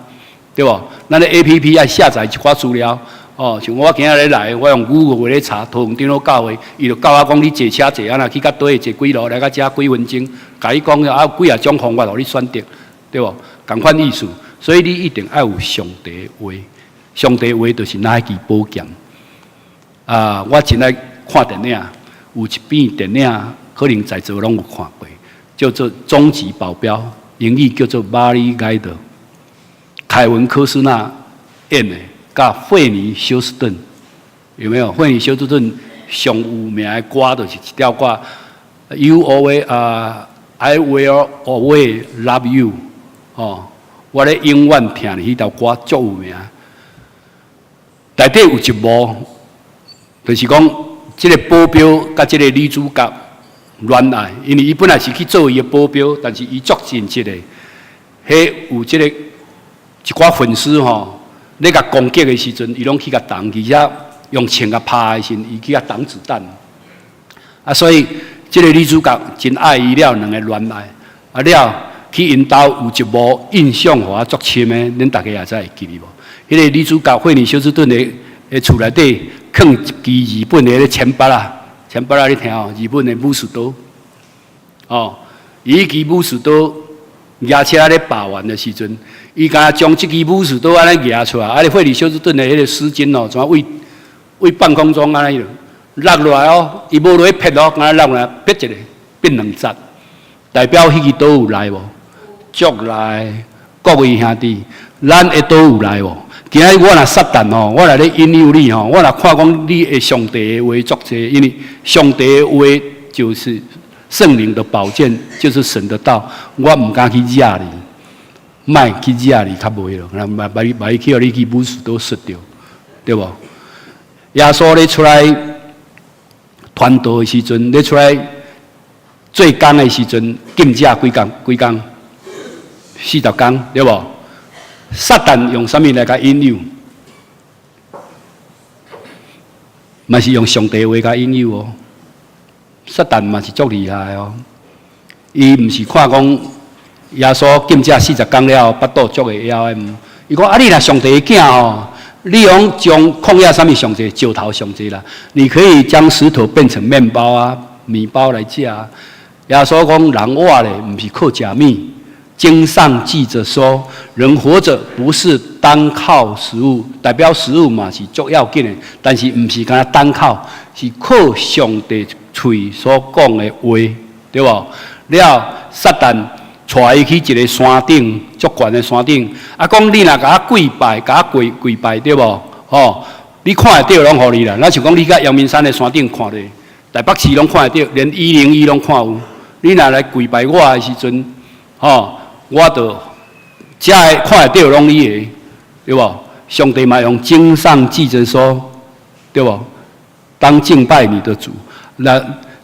對無？咱的 APP 愛下載一寡資料。哦，像我今仔日來，我用 Google 咧查桃園長老教會，伊就教我講你坐車坐按怎去到佗位坐幾路來到遮幾分鐘，共你講啊有幾仔種方法予你選擇，對無？仝款意思，所以你一定愛有上帝話，上帝話就是那一支寶劍。啊，我真愛看電影，有一遍電影可能在座攏有看過，叫做《終極保鏢》，英語叫做《Bodyguard》，凱文科斯納演的。佮惠妮休斯頓有沒有？惠妮休斯頓上有名的歌就是一條歌，You always 啊，I will always love you。哦，我咧永遠疼你，彼條歌足有名。內底有一幕，就是講這个保鏢佮這个女主角戀愛，因為伊本來是去做伊的保鏢，但是伊足盡職的，彼有這个一寡粉絲吼，咧共攻擊的時陣，伊攏去共擋，而且用槍共拍的時陣，伊去共擋子彈。啊，所以這个女主角真愛伊了，兩个戀愛。啊了，去𪜶兜有一幕印象予我足深的，恁大家也知會記得無？彼个女主角惠妮休斯頓的厝內底囥一支日本的彼個鉛筆仔，鉛筆仔你聽哦，日本的武士刀。哦，伊彼支武士刀蜈車咧罷完的時陣，伊敢若將這支武士刀按呢舉出來，啊！惠妮休斯頓的彼個絲巾哦，怎位位半空中按呢落落來哦，伊無落去劈哦，敢若落來劈一个變兩節，代表彼支刀有力無？足力，各位兄弟，咱的刀有力無？今仔日我若撒旦吼，我來咧引誘你吼，我若看講你的上帝的話足濟，因為上帝的話就是聖靈的寶劍，就是神的道，我毋敢去惹你。莫去惹你較袂落，萬萬萬一去予你去武士刀摔著，對無？耶穌咧出來傳道的時陣，咧出來做工的時陣，禁食幾工？幾工？40工，對無？撒旦用啥物來共引誘？嘛是用上帝話共引誘哦。撒旦嘛是足厲害哦，伊毋是看講。耶穌禁食40工了後，腹肚足會枵的。伊講啊，你若上帝的囝吼，你用將曠野啥物上濟，石頭上濟啦。你可以將石頭變成麵包啊，麵包來食啊。耶穌講人活咧，毋是靠食物。經上記著說，人活着不是單靠食物，代表食物嘛是足要緊的，但是毋是干焦單靠，是靠上帝喙所講的話，對無？了，撒旦帶伊去一个山頂，足懸的山頂，啊，講你若共我跪拜，共我跪跪拜，對無？吼，你看會著攏予你啦。若像講你佇陽明山的山頂看咧，台北市攏看會著，連101攏看有。你若來跪拜我的時陣，吼，我就遮个看會著攏你的，對無？上帝嘛用經上記著說，對無？當敬拜你的主。那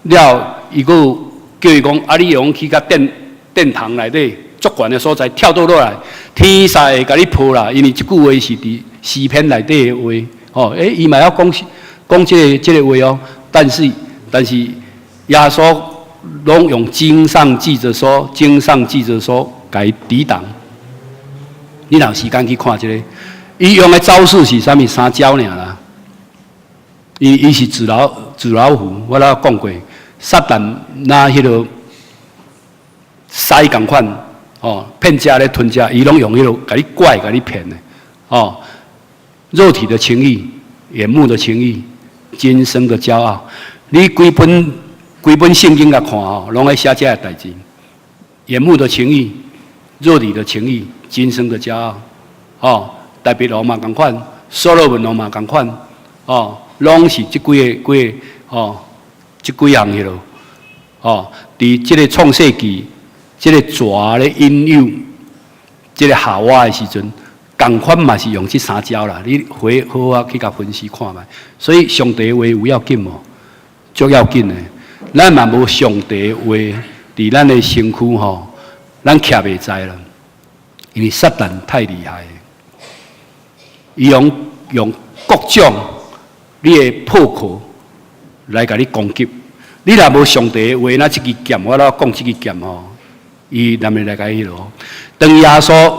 了，伊閣叫伊講，啊，你會用去共殿殿堂內底足懸的所在跳倒落來，天使會共你抱啦，因為這句話是佇詩篇內底的話，吼，欸，伊嘛曉講講這個話哦，但是耶穌攏用經上記著說，經上記著說，共伊抵擋。你若有時間去看這個，伊用的招數是啥物？三招爾啦。伊是紙老虎，我咧講過，撒旦若彼个獅仝款，哦，騙食咧吞食，伊攏用彼个共你拐，共你騙的，哦，肉體的情慾、眼目的情慾、今生的驕傲，你規本規本聖經來看吼，攏愛寫這个代誌。眼目的情慾、肉體的情慾、今生的驕傲，哦，大衛王嘛仝款，所羅門王嘛仝款，哦，攏是這幾个幾个，哦，這幾項彼落，哦，佇這个創世記，這个蛇咧引誘這个夏娃的時陣，仝款嘛是用這三招啦。你回好好去共分析看覓。所以上帝話有要緊無？足要緊的。咱嘛無上帝話佇咱的身軀吼，咱徛袂在啦。因為撒旦太厲害，伊用各種你的破殼來共你攻擊。你若無上帝的話，那這支劍，我咧講這支劍吼，伊難免來共彼落。當耶穌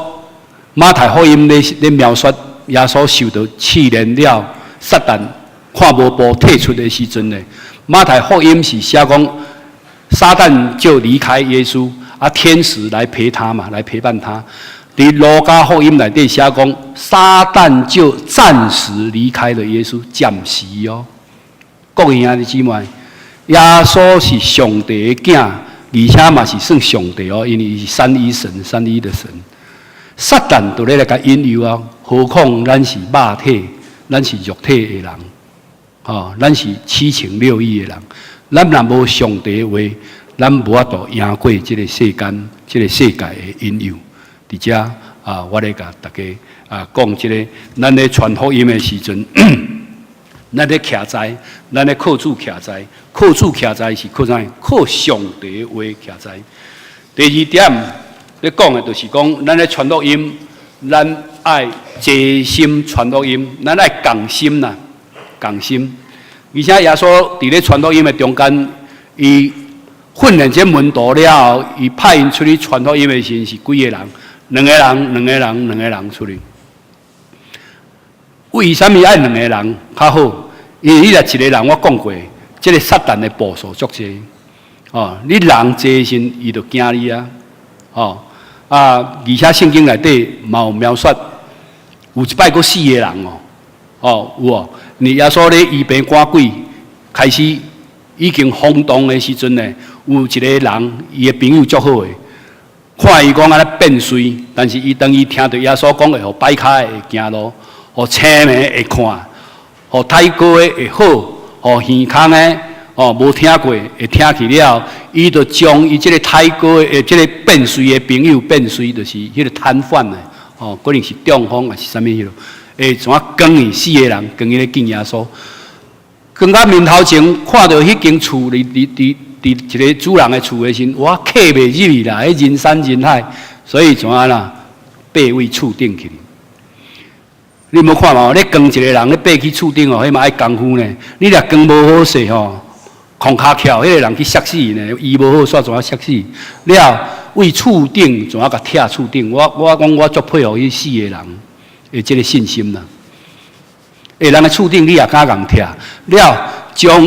馬太福音咧描述耶穌受到試煉了，撒旦看無步退出的時陣呢，馬太福音是寫講撒旦就離開耶穌，啊，天使來陪他嘛，來陪伴他。佇路加福音內底寫講，撒旦就暫時離開了耶穌，暫時哦。各位兄弟姊妹，耶穌是上帝的囝，而且嘛是算上帝哦，因為伊是三一神，三一的神。撒旦都咧來共引誘啊，何況咱是肉體，咱是肉體的人，吼，咱是七情六欲的人，咱若無上帝的話，咱無法度贏過這个世間、這个世界的引誘。佇遮啊，我咧共大家啊講這个，咱咧傳福音的時陣，咱咧徛在，咱咧靠主徛在，靠主徛在是靠啥？靠上帝的話徛在。第二點咧講的，就是講，咱咧傳福音，咱愛齊心傳福音，咱愛仝心啦，仝心。而且耶穌佇咧傳福音的中間，伊訓練這門徒了後，伊派𪜶出去傳福音的時陣是幾个人？兩個人，兩個人，兩個人出去。為啥物愛兩個人較好？因為你若一個人，我講過，這个撒旦的步數足濟。哦，你人濟時，伊就驚你啊。哦，啊，而且聖經內底嘛有描述，有一擺閣四個人哦，哦有哦，你耶穌咧醫病趕鬼，開始已經轟動的時陣呢，有一個人，伊的朋友足好的。看伊講按呢變媠，但是伊當伊聽著耶穌講會予跛跤的會行路，予青盲的會看，予癩瘳的會好，予耳空的哦無聽過會聽去了後，伊就將伊這个癩瘳的、這个變媠的朋友變媠，就是彼个癱瘓的，哦，可能是中風抑是啥物彼落，會怎扛伊四个人扛伊咧見耶穌，扛到面頭前看著彼間厝佇一個主人的厝的時陣，我客袂入去啦，彼人山人海，所以怎啊啦？爬位厝頂去。你無看無？你扛一個人，你爬去厝頂哦，彼嘛愛功夫呢。你若扛無好勢吼，空跤翹，彼个人去摔死呢。醫無好，煞怎啊摔死？了位厝頂怎啊共拆厝頂？我講我足佩服彼四個人的這个信心啦。欸，人的厝頂你也敢共拆？了將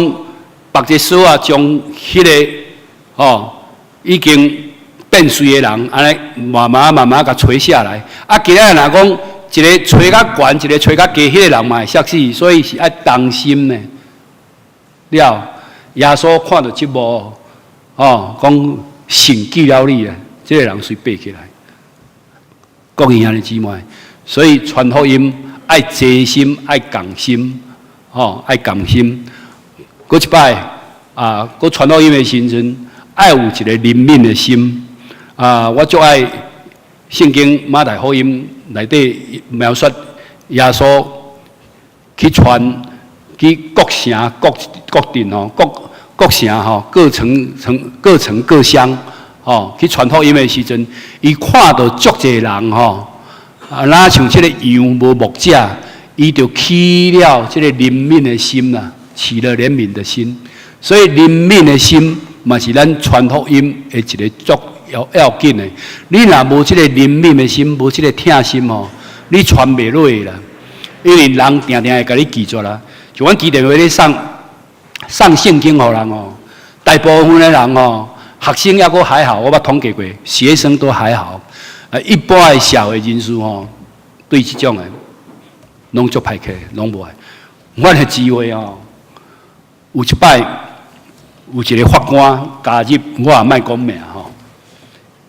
縛一个索仔，將彼个吼已經變媠的人，按呢慢慢慢慢共垂下來。啊，今仔若講一个垂較懸，一个垂較低，彼个人嘛會摔死，所以是愛同心的。了，耶穌看著這幕，哦，講神救了你啊，這个人隨爬起來。各位兄弟姊妹，所以傳福音愛齊心，愛仝心，吼，愛仝心。閣一擺啊，閣傳福音的時陣，愛有一个憐憫的心啊！我足愛聖經馬太福音內底描述耶穌去傳去各城各各鎮吼，各各城吼，各城城各城各鄉吼，去傳福音的時陣，伊看著足濟人吼，啊，若像這个羊無牧者，伊就起了這个憐憫的心啦，起了憐憫的心。所以憐憫的心嘛是咱傳福音的一个足要緊的。你若無這个憐憫的心，無這个疼心吼，你傳袂落啦。因為人定定會共你拒絕啦。像阮基甸會咧送送聖經予人哦，大部分的人哦，學生猶閣還好，我捌統計過，學生都還好。啊，一般的社會人士吼，對這種的攏足排斥，攏無愛。阮的聚會吼，有一擺有一个法官加入，我也莫講名吼。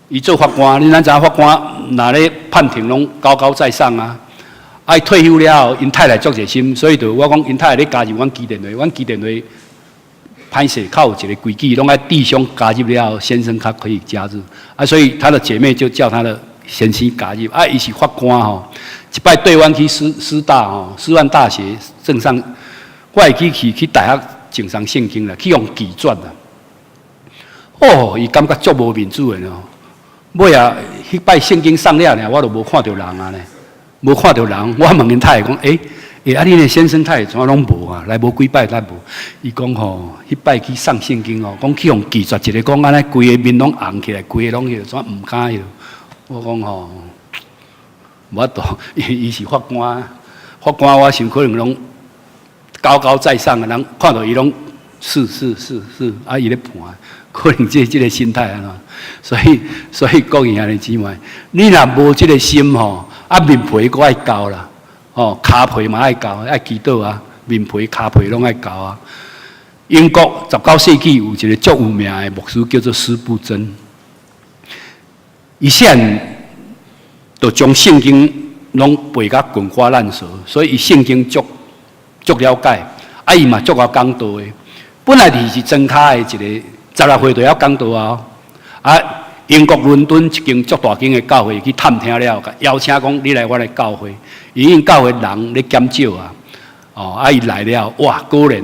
伊做法官，你咱知影法官若咧判庭攏高高在上啊。啊，伊退休了後，𪜶太太足熱心，所以就我講𪜶太太咧加入阮基甸會，阮基甸會歹勢較有一个規矩，攏愛弟兄加入了後，先生較可以加入。啊，所以他的姐妹就叫他的先生加入。啊，伊是法官吼，一擺對阮去師大吼，師範大學贈送，我會記去大學贈送聖經啦，去予拒絕啦。哦，伊感覺足無面子的哦。尾仔，彼擺聖經送了爾，我就無看著人啊呢，無看著人。我問𪜶太太講，欸，欸，啊，恁的先生太太怎攏無啊？來無幾擺，咱無。伊講吼，彼擺去送聖經吼，講去予拒絕一个講按呢，規个面攏紅起來，規个攏彼怎毋敢彼。我講吼，無法度，伊是法官，法官我想可能攏高高在上的人，看著伊攏是是是是，啊，伊咧判，可能這個心態按怎？所以各位兄弟姊妹，你若無這个心吼，啊面皮閣愛厚啦，吼，跤皮嘛愛厚，愛祈禱啊，面皮、跤皮攏愛厚啊。英國19世紀有一个足有名的牧師叫做司布真，伊細漢就將聖經攏背甲滾瓜爛熟，所以伊聖經足足了解，啊伊嘛足𠢕講道的。本來伊是莊跤的一个，16歲就曉講道啊。啊，英國倫敦一間足大間的教會去探聽了，邀請講你來阮的教會，因為教會人咧減少啊。哦，啊伊來了，哇，果然，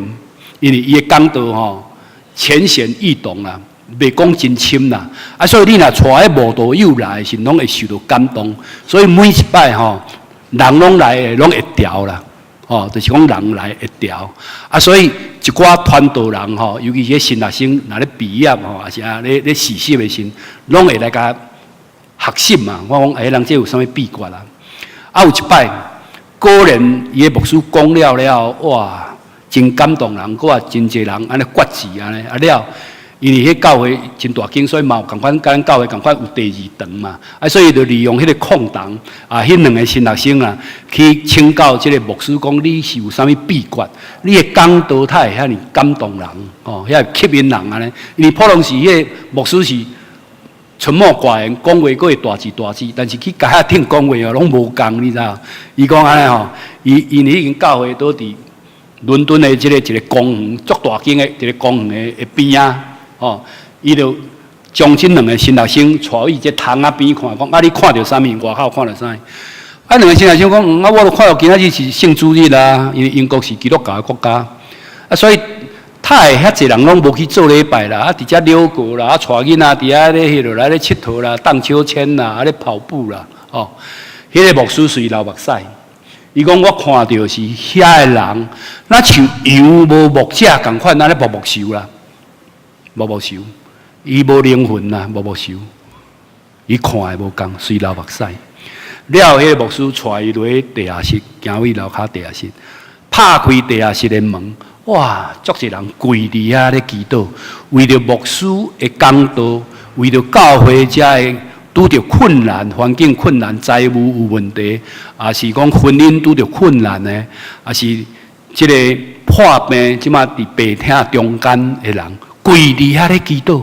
因為伊的講道吼淺顯易懂啦，袂講真深啦。啊，所以你若帶彼慕道友來的時，攏會受到感動。所以每一擺吼，人攏來的攏會牢啦。哦，就是講人來會牢。啊，所以一寡傳道人吼，尤其是新學生，若咧畢業吼，抑是啊咧實習的時，攏會來共學習嘛。我講，欸，人這有啥物秘訣啊？啊，有一擺，果然伊的牧師講了了後，哇，真感動人，閣也真濟人按呢決志按呢，啊了，因為彼教會真大間，所以嘛有仝款，佮咱教會仝款有第二堂嘛，啊，所以就利用彼个空檔，啊，彼兩个新學生啊，去請教這个牧師講，你是有啥物秘訣？你的講道才會遐爾感動人，哦，遐會吸引人按呢。因為普通時彼个牧師是沉默寡言，講話閣會大字大字，但是去共遐聽講話哦，攏無仝，你知無？伊講按呢吼，伊因為彼間教會都佇倫敦的這个一个公園，足大間的一个公園的邊仔。哦，伊就將這兩个新學生帶去這窗仔邊看，講啊，你看著啥物？外口看著啥物？啊，兩个新學生講，啊，我都看著今仔日是聖主日啊，因為英國是基督教的國家，啊，所以他會遐濟人攏無去做禮拜啦，啊，佇遮遛狗啦，啊，帶囡仔佇遐咧彼落來咧𨑨迌啦，盪秋千啦，啊咧跑步啦，哦，彼个牧師隨流目屎，伊講我看著是遐个人，若像羊無牧者仝款，按呢木木泅啦。木木泅，伊無靈魂啦，木木泅，伊看的無仝，隨流目屎。了後，彼个牧師帶伊落去地下室，行去樓跤地下室，拍開地下室的門，哇！足濟人跪佇遐咧祈禱，為著牧師的講道，為著教會遮的拄著困難、環境困難、財務有問題，抑是講婚姻拄著困難的，抑是這个破病，這馬佇病痛中間的人，跪佇遐咧祈禱。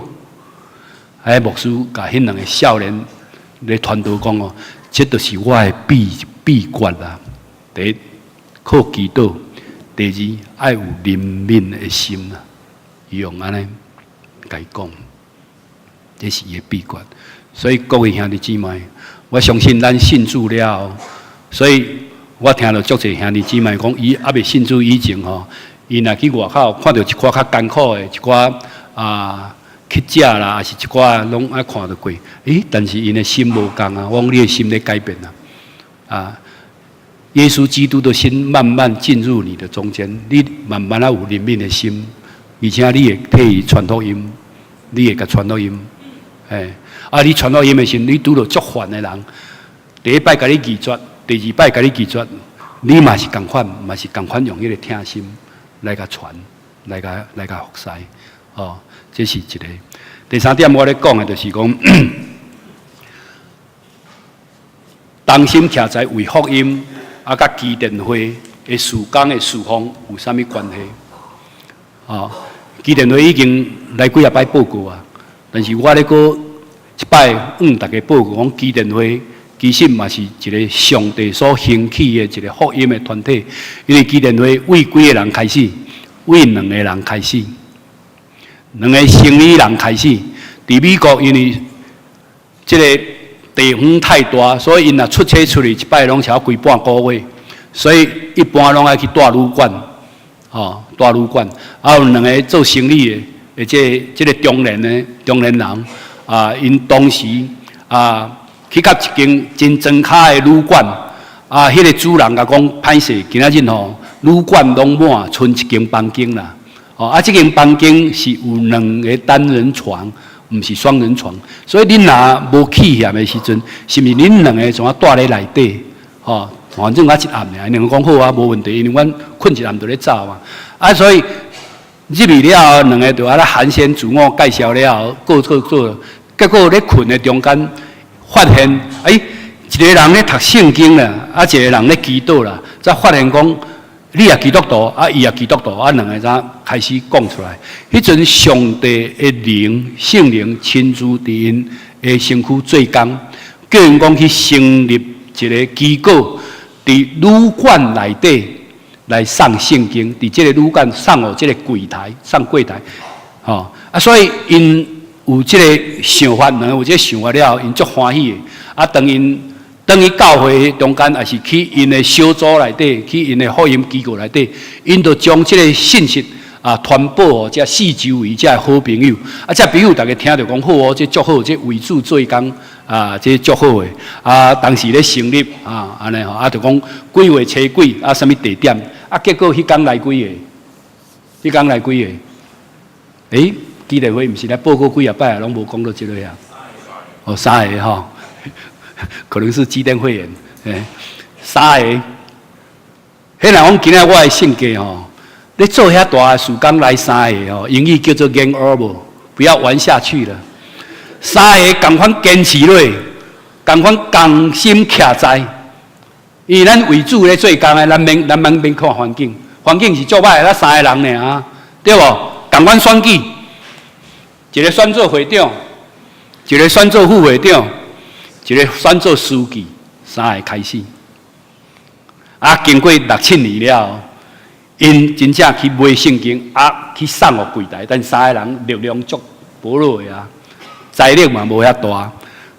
哎，牧師共彼兩个少年咧傳道講哦，這就是我的秘訣啦。第一，靠祈禱；第二，愛有憐憫的心啊。伊用按呢共伊講，這是伊的秘訣。所以各位兄弟姊妹，我相信咱信主了後，所以我聽著足濟兄弟姊妹講，伊猶未信主以前吼，伊若去外口看著一寡較艱苦的一寡啊乞食啦，抑是一寡攏愛看著過，欸，但是𪜶的心無仝啊，我講你的心咧改變啊，啊，耶穌基督的心慢慢進入你的中間，你慢慢仔有憐憫的心，而且你會替伊傳福音，你會共傳福音，欸，啊，你傳福音的時陣，你拄著足煩的人，第一擺共你拒絕，第二擺共你拒絕，你嘛是仝款，嘛是仝款用彼個疼心來共傳，來共服侍，哦，這是一個。第三點我咧講的就是講，同心徛在為福音，啊，佮基甸會的事工的事奉有啥物關係？哦，基甸會已經來幾仔擺報告啊，但是我咧閣一擺向大家報告講，基甸會其實嘛是一個上帝所興起的一個福音的團體，因為基甸會為幾個人開始？為兩個人開始，兩個生意人開始。佇美國，因為這個地方太大，所以𪜶若出差出去一擺攏超過半個月，所以一般攏愛去蹛旅館，哦，蹛旅館。啊，有兩個做生意的，的這個中年人，啊，𪜶當時啊去到一間真莊跤的旅館，啊，彼個主人共講歹勢，今仔日吼旅館攏滿，賰一間房間啦。哦，啊，這間房間是有兩個單人床，毋是雙人床，所以恁若無氣嫌的時陣，是毋是恁兩个怎啊蹛咧內底？吼，反正我一暗爾，兩個講好啊，無問題，因為阮睏一暗就咧走嘛。啊，所以入去了後，兩个就按呢寒暄自我介紹了後，各做做，結果咧睏的中間發現，欸，一個人咧讀聖經啦，啊，一個人咧祈禱啦，才發現講，你也基督徒，啊，伊也基督徒，啊，兩个才開始講出來。彼陣上帝的靈、聖靈親自佇𪜶的身軀做工，叫𪜶講去成立一個機構，佇旅館內底來送聖經，佇這個旅館送予這個櫃台，送櫃台，吼啊，所以𪜶有這個想法，兩个有這個想法了後，𪜶足歡喜的。啊，當𪜶轉去教會中間，抑是去𪜶的小組內底，去𪜶的福音機構內底，𪜶就將這個信息啊傳播予遮四周圍遮好朋友。啊，遮朋友逐家聽著講好哦，這足好，這為主做工啊，這足好的。啊，當時咧成立啊，按呢吼，啊，就講幾月初幾啊，啥物地點？啊，結果彼工來幾個？彼工來幾個？欸，基甸會毋是來報告幾仔擺啊，攏無講到這个啊。哦，三个吼。可能是基甸會員，欸，三个。彼若講今仔我的性格吼，咧做遐大的事工來三个吼，英語叫做 game over，不要玩下去了。三个仝款堅持落，仝款同心徛在。因為咱為主咧做工的，咱免看環境，環境是足歹的，咱三个人爾，對無？仝款選舉，一个選做會長，一个選做副會長。一个選做書記，三个開始。啊，經過六七年了後，𪜶真正去買聖經，啊，去送予櫃台，但三个人力量足薄弱的啊，財力嘛無遐大。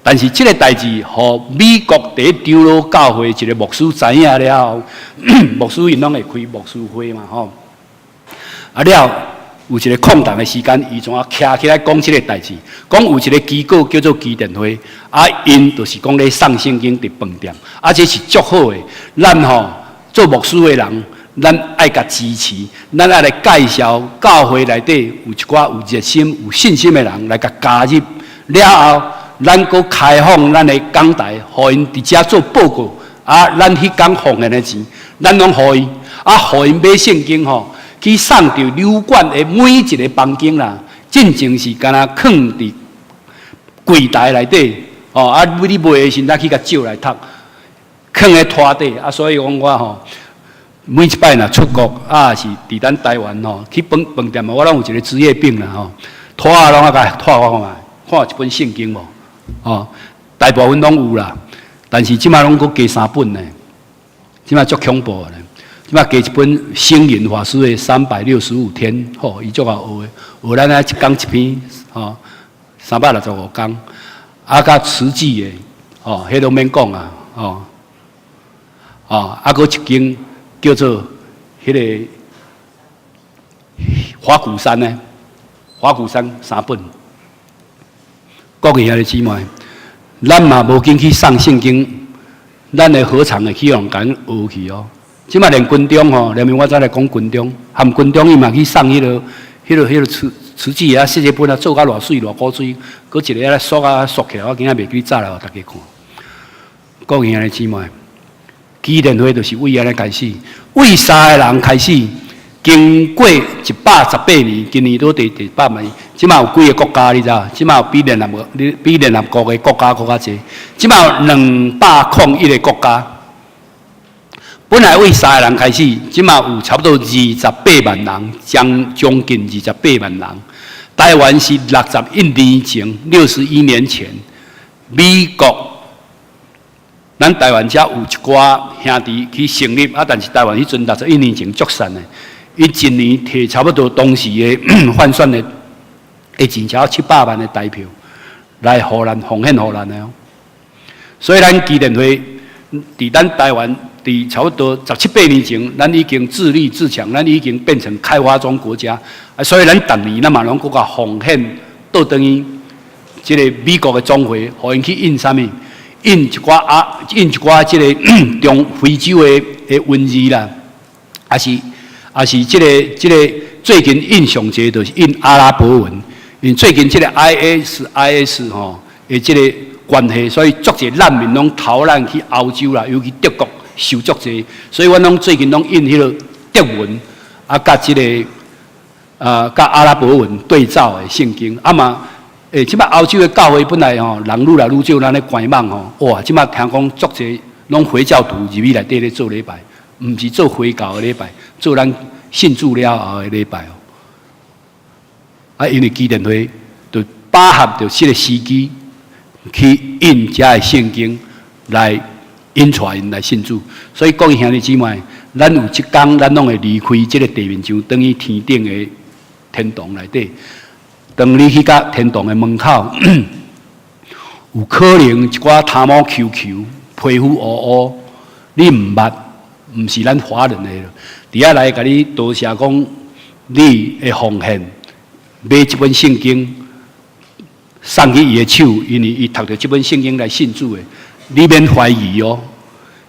但是這个代誌，予美國第一長老教會一个牧師知影了後，牧師𪜶攏會開牧師會嘛吼。啊了，有一个空檔的時間，伊怎啊徛起來講這个代誌？講有一个機構叫做基甸會，啊，𪜶就是講咧送聖經佇飯店，啊，這是足好的。咱吼做牧師的人，咱愛共支持，咱愛來介紹教會內底有一寡有熱心、有信心的人來共加入。了後，咱閣開放咱的講台，予𪜶佇遮做報告。啊，咱彼工奉獻的錢，咱攏予伊，啊，予𪜶買聖經吼。去送佇旅館的每一个房間啦，進前是敢若囥佇櫃台內底，哦，啊，你買的時陣，才去共借來讀，囥佇桌底，啊，所以講我吼，每一擺若出國，啊，是佇咱台灣吼，去飯飯店我攏有一个職業病啦吼，拖仔攏愛共拖看覓，看有一本聖經無？哦，大部分攏有啦，但是這馬攏閣加三本呢，這馬足恐怖的。這馬加一本星雲法師的365天，吼，伊足𠢕學的，學咱啊一工一篇，吼，365工，啊，佮慈濟的，吼，彼攏免講啊，吼，哦，啊，閣一間叫做彼个法鼓山呢，法鼓山三本。各位兄弟姊妹，咱嘛無緊去送聖經，咱的禾場會去予人訛去哦。這馬連軍中吼，連我再來講軍中，含軍中伊嘛去送彼個、彼個、彼個瓷瓷紙啊，設計本啊，做甲偌媠偌古錐，閣一个仔縮啊縮起來，我今仔袂記早來予大家看。各位兄弟姊妹，基甸會就是為按呢開始，為三个人開始，經過118年，今年都第第百萬，這馬有幾个國家你知影？這馬有比聯合國的國家閣較濟，這馬有201個國家。本來為三個人開始，這馬有差不多二十八萬人，將近二十八萬人。台灣是六十一年前，61年前，美國，咱台灣遮有一寡兄弟去成立，啊，但是台灣彼陣六十一年前足散的，伊一年提差不多當時的換算的錢，超700萬的台票來予咱奉獻予咱的哦。所以咱基甸會佇咱台灣，佇差不多十七八年前，咱已經自立自強，咱已經變成開發中國家。啊，所以咱逐年咱嘛攏閣較奉獻倒轉去，這个美國的總會，予𪜶去印啥物？印一寡啊，印一寡這个中非洲的文字啦，抑是這个最近印上濟就是印阿拉伯文，因為最近這个 ISIS 吼的這个關係，所以足濟難民攏逃難去歐洲啦，尤其德國受足濟，所以阮攏最近攏印彼个德文啊，佮這个啊，佮阿拉伯文對照的聖經啊嘛。欸，這擺歐洲的教會本來吼人愈來愈少，咱咧官網吼，哇！這擺聽講足濟攏回教徒入去內底咧做禮拜，毋是做回教的禮拜，做咱信主了後的禮拜哦。啊，因為基甸會就把握著這个時機去印遮的聖經來引帶𪜶來信主，所以各位兄弟姊妹，咱有一工咱攏會離開這个地面上，轉去天頂的天堂內底。當你去到天堂的門口，有可能一寡頭毛虯虯、皮膚烏烏，你毋捌，毋是咱華人的，佇遐來共你多謝講，你的奉獻買這本聖經送去伊的手，因為伊讀著這本聖經來信主的，你免懷疑哦，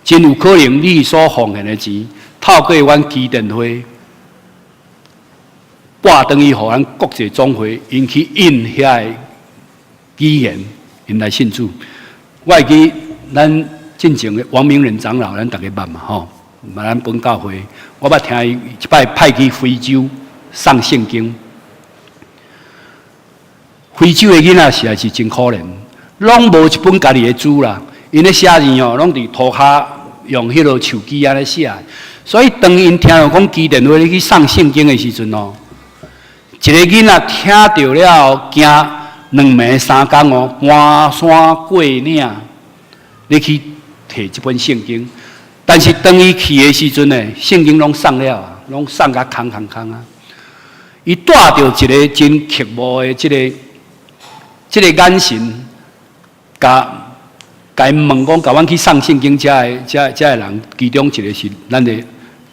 真有可能你所奉獻的錢，透過阮基甸會撥轉去予咱國際總會，𪜶去印遐个語言，𪜶來信主。我會記咱進前的王明仁長老，咱逐家捌嘛吼，嘛咱本教會，我捌聽伊一擺派去非洲送聖經。非洲的囡仔實在是真可憐，攏無一本家己的書啦，𪜶咧寫字吼，攏佇塗跤用彼个手機按呢寫。所以當𪜶聽著講基甸會咧去送聖經的時陣哦，一個囡仔聽著了後，行兩暝三工哦，攀山過嶺，咧去提這本聖經。但是當伊去的時陣呢，聖經攏送了啊，攏送甲空空空啊。伊帶著一个真渴慕的這个眼神，共𪜶問講，共阮去送聖經遮的遮的人，其中一个是咱的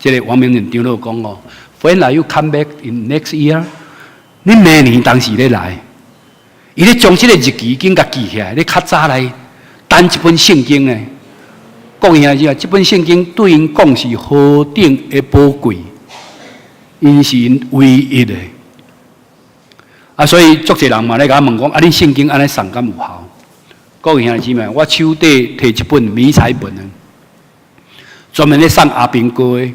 這个王明仁長老講哦，When are you come back in next year？你明年當時咧來，伊咧將這个日期緊共記起來，咧較早來等這本聖經呢。講兄弟啊，這本聖經對𪜶講是何等的寶貴，𪜶是𪜶唯一的。啊，所以足濟人嘛咧共我問講，啊，恁聖經按呢送敢有效？各位兄弟姊妹，我手底提一本迷彩本的，專門咧送阿兵哥的。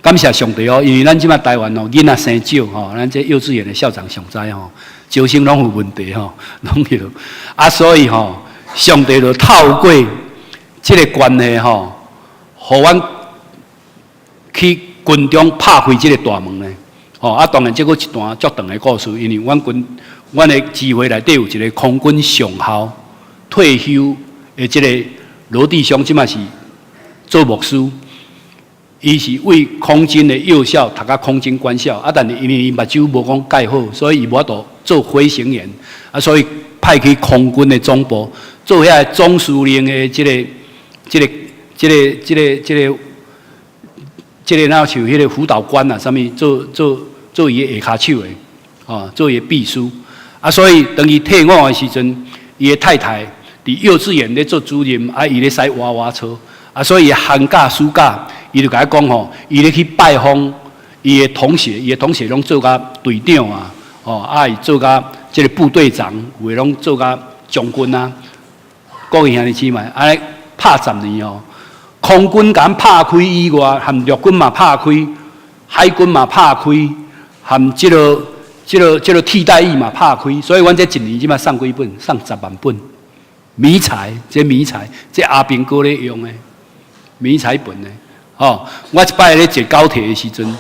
感謝上帝哦，因為咱這馬台灣哦，囡仔生少吼，咱這幼稚園的校長上知吼，招生攏有問題吼，攏有啊，所以吼，上帝就透過這个關係吼，予阮去軍中拍開這个大門呢。吼啊，當然這閣一段足長的故事，因為阮軍阮的支會內底有一个空軍上校退休的這个羅弟兄，這馬是做牧師。伊是為空軍的幼校讀到空軍官校，啊，但是因為伊目睭無講蓋好，所以伊無法度做飛行員，啊，所以派去空軍的總部做遐个總司令的這个、這个、這个、這个、這个、這个，若像彼个輔導官啊，啥物做做做伊的下跤手的，哦，做伊的秘書，啊，所以當伊退伍的時陣，伊的太太佇幼稚園咧做主任，啊，伊咧駛娃娃車，啊，所以寒假暑假，伊就共我講吼，伊咧去拜訪伊的同學，伊的同學攏做甲隊長啊，哦，啊，伊做甲這個部隊長，有的攏做甲將軍啊。各位兄弟姊妹，按呢拍10年哦，空軍共拍開以外，含陸軍嘛拍開，海軍嘛拍開，含這個替代役嘛拍開，所以阮這一年這馬送幾本？送10萬本。迷彩，這迷彩，這阿兵哥咧用的迷彩本的，吼！我一擺咧坐高鐵的時陣，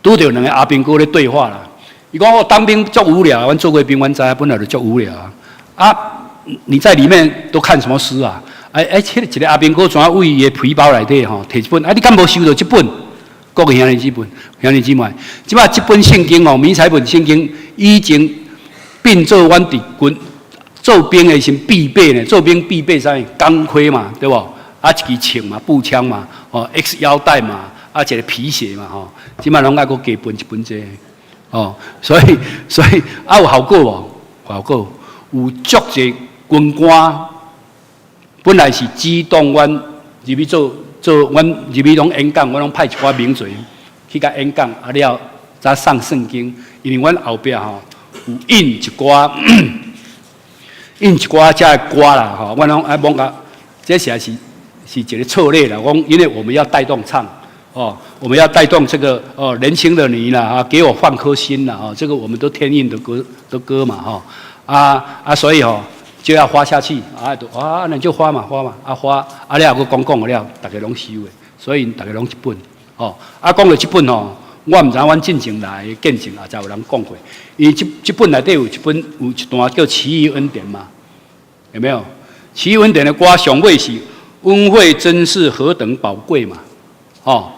拄著兩个阿兵哥咧對話啦。伊講我當兵足無聊，阮做過兵，阮知影本來就足無聊啊。啊，你在裡面都看什麼書啊？哎哎，這個一個阿兵哥怎佇伊的皮包內底吼，摕一本，啊，你敢無收著這本？各位兄弟姊妹，兄弟姊妹，這擺這本聖經哦，迷彩本聖經已經變做阮佇軍做兵的時必備呢。做兵必備啥物？鋼盔嘛，對無？啊，一支槍嘛，步槍嘛，哦，X 腰帶嘛，啊，一个皮鞋嘛，吼，這擺攏愛閣加分一本這个，哦，所以啊，有效果無？效果有足濟軍官，本來是指導阮入去做做，阮入去攏演講，我攏派一寡名嘴去共演講，啊了才送聖經，因為阮後壁吼有印一寡印一寡遮的歌啦，吼，阮攏愛摸甲，這實在是一个策略啦。講因為我們要帶動唱，哦，我們要帶動這個哦，年輕的你啦，啊，給我放顆心啦，哦，這個我們都天印的歌的歌嘛，吼，啊啊，所以吼就要發下去，啊，就啊，那就發嘛發嘛，啊發，啊了閣講講了，逐家攏收的，所以逐家攏一本，哦，啊講著這本吼，我毋知影阮進前來的見證也知有人講過，因為這本內底有一本有一段叫奇異恩典嘛，有沒有？奇異恩典的歌上尾是恩惠真是何等寶貴嘛，哦，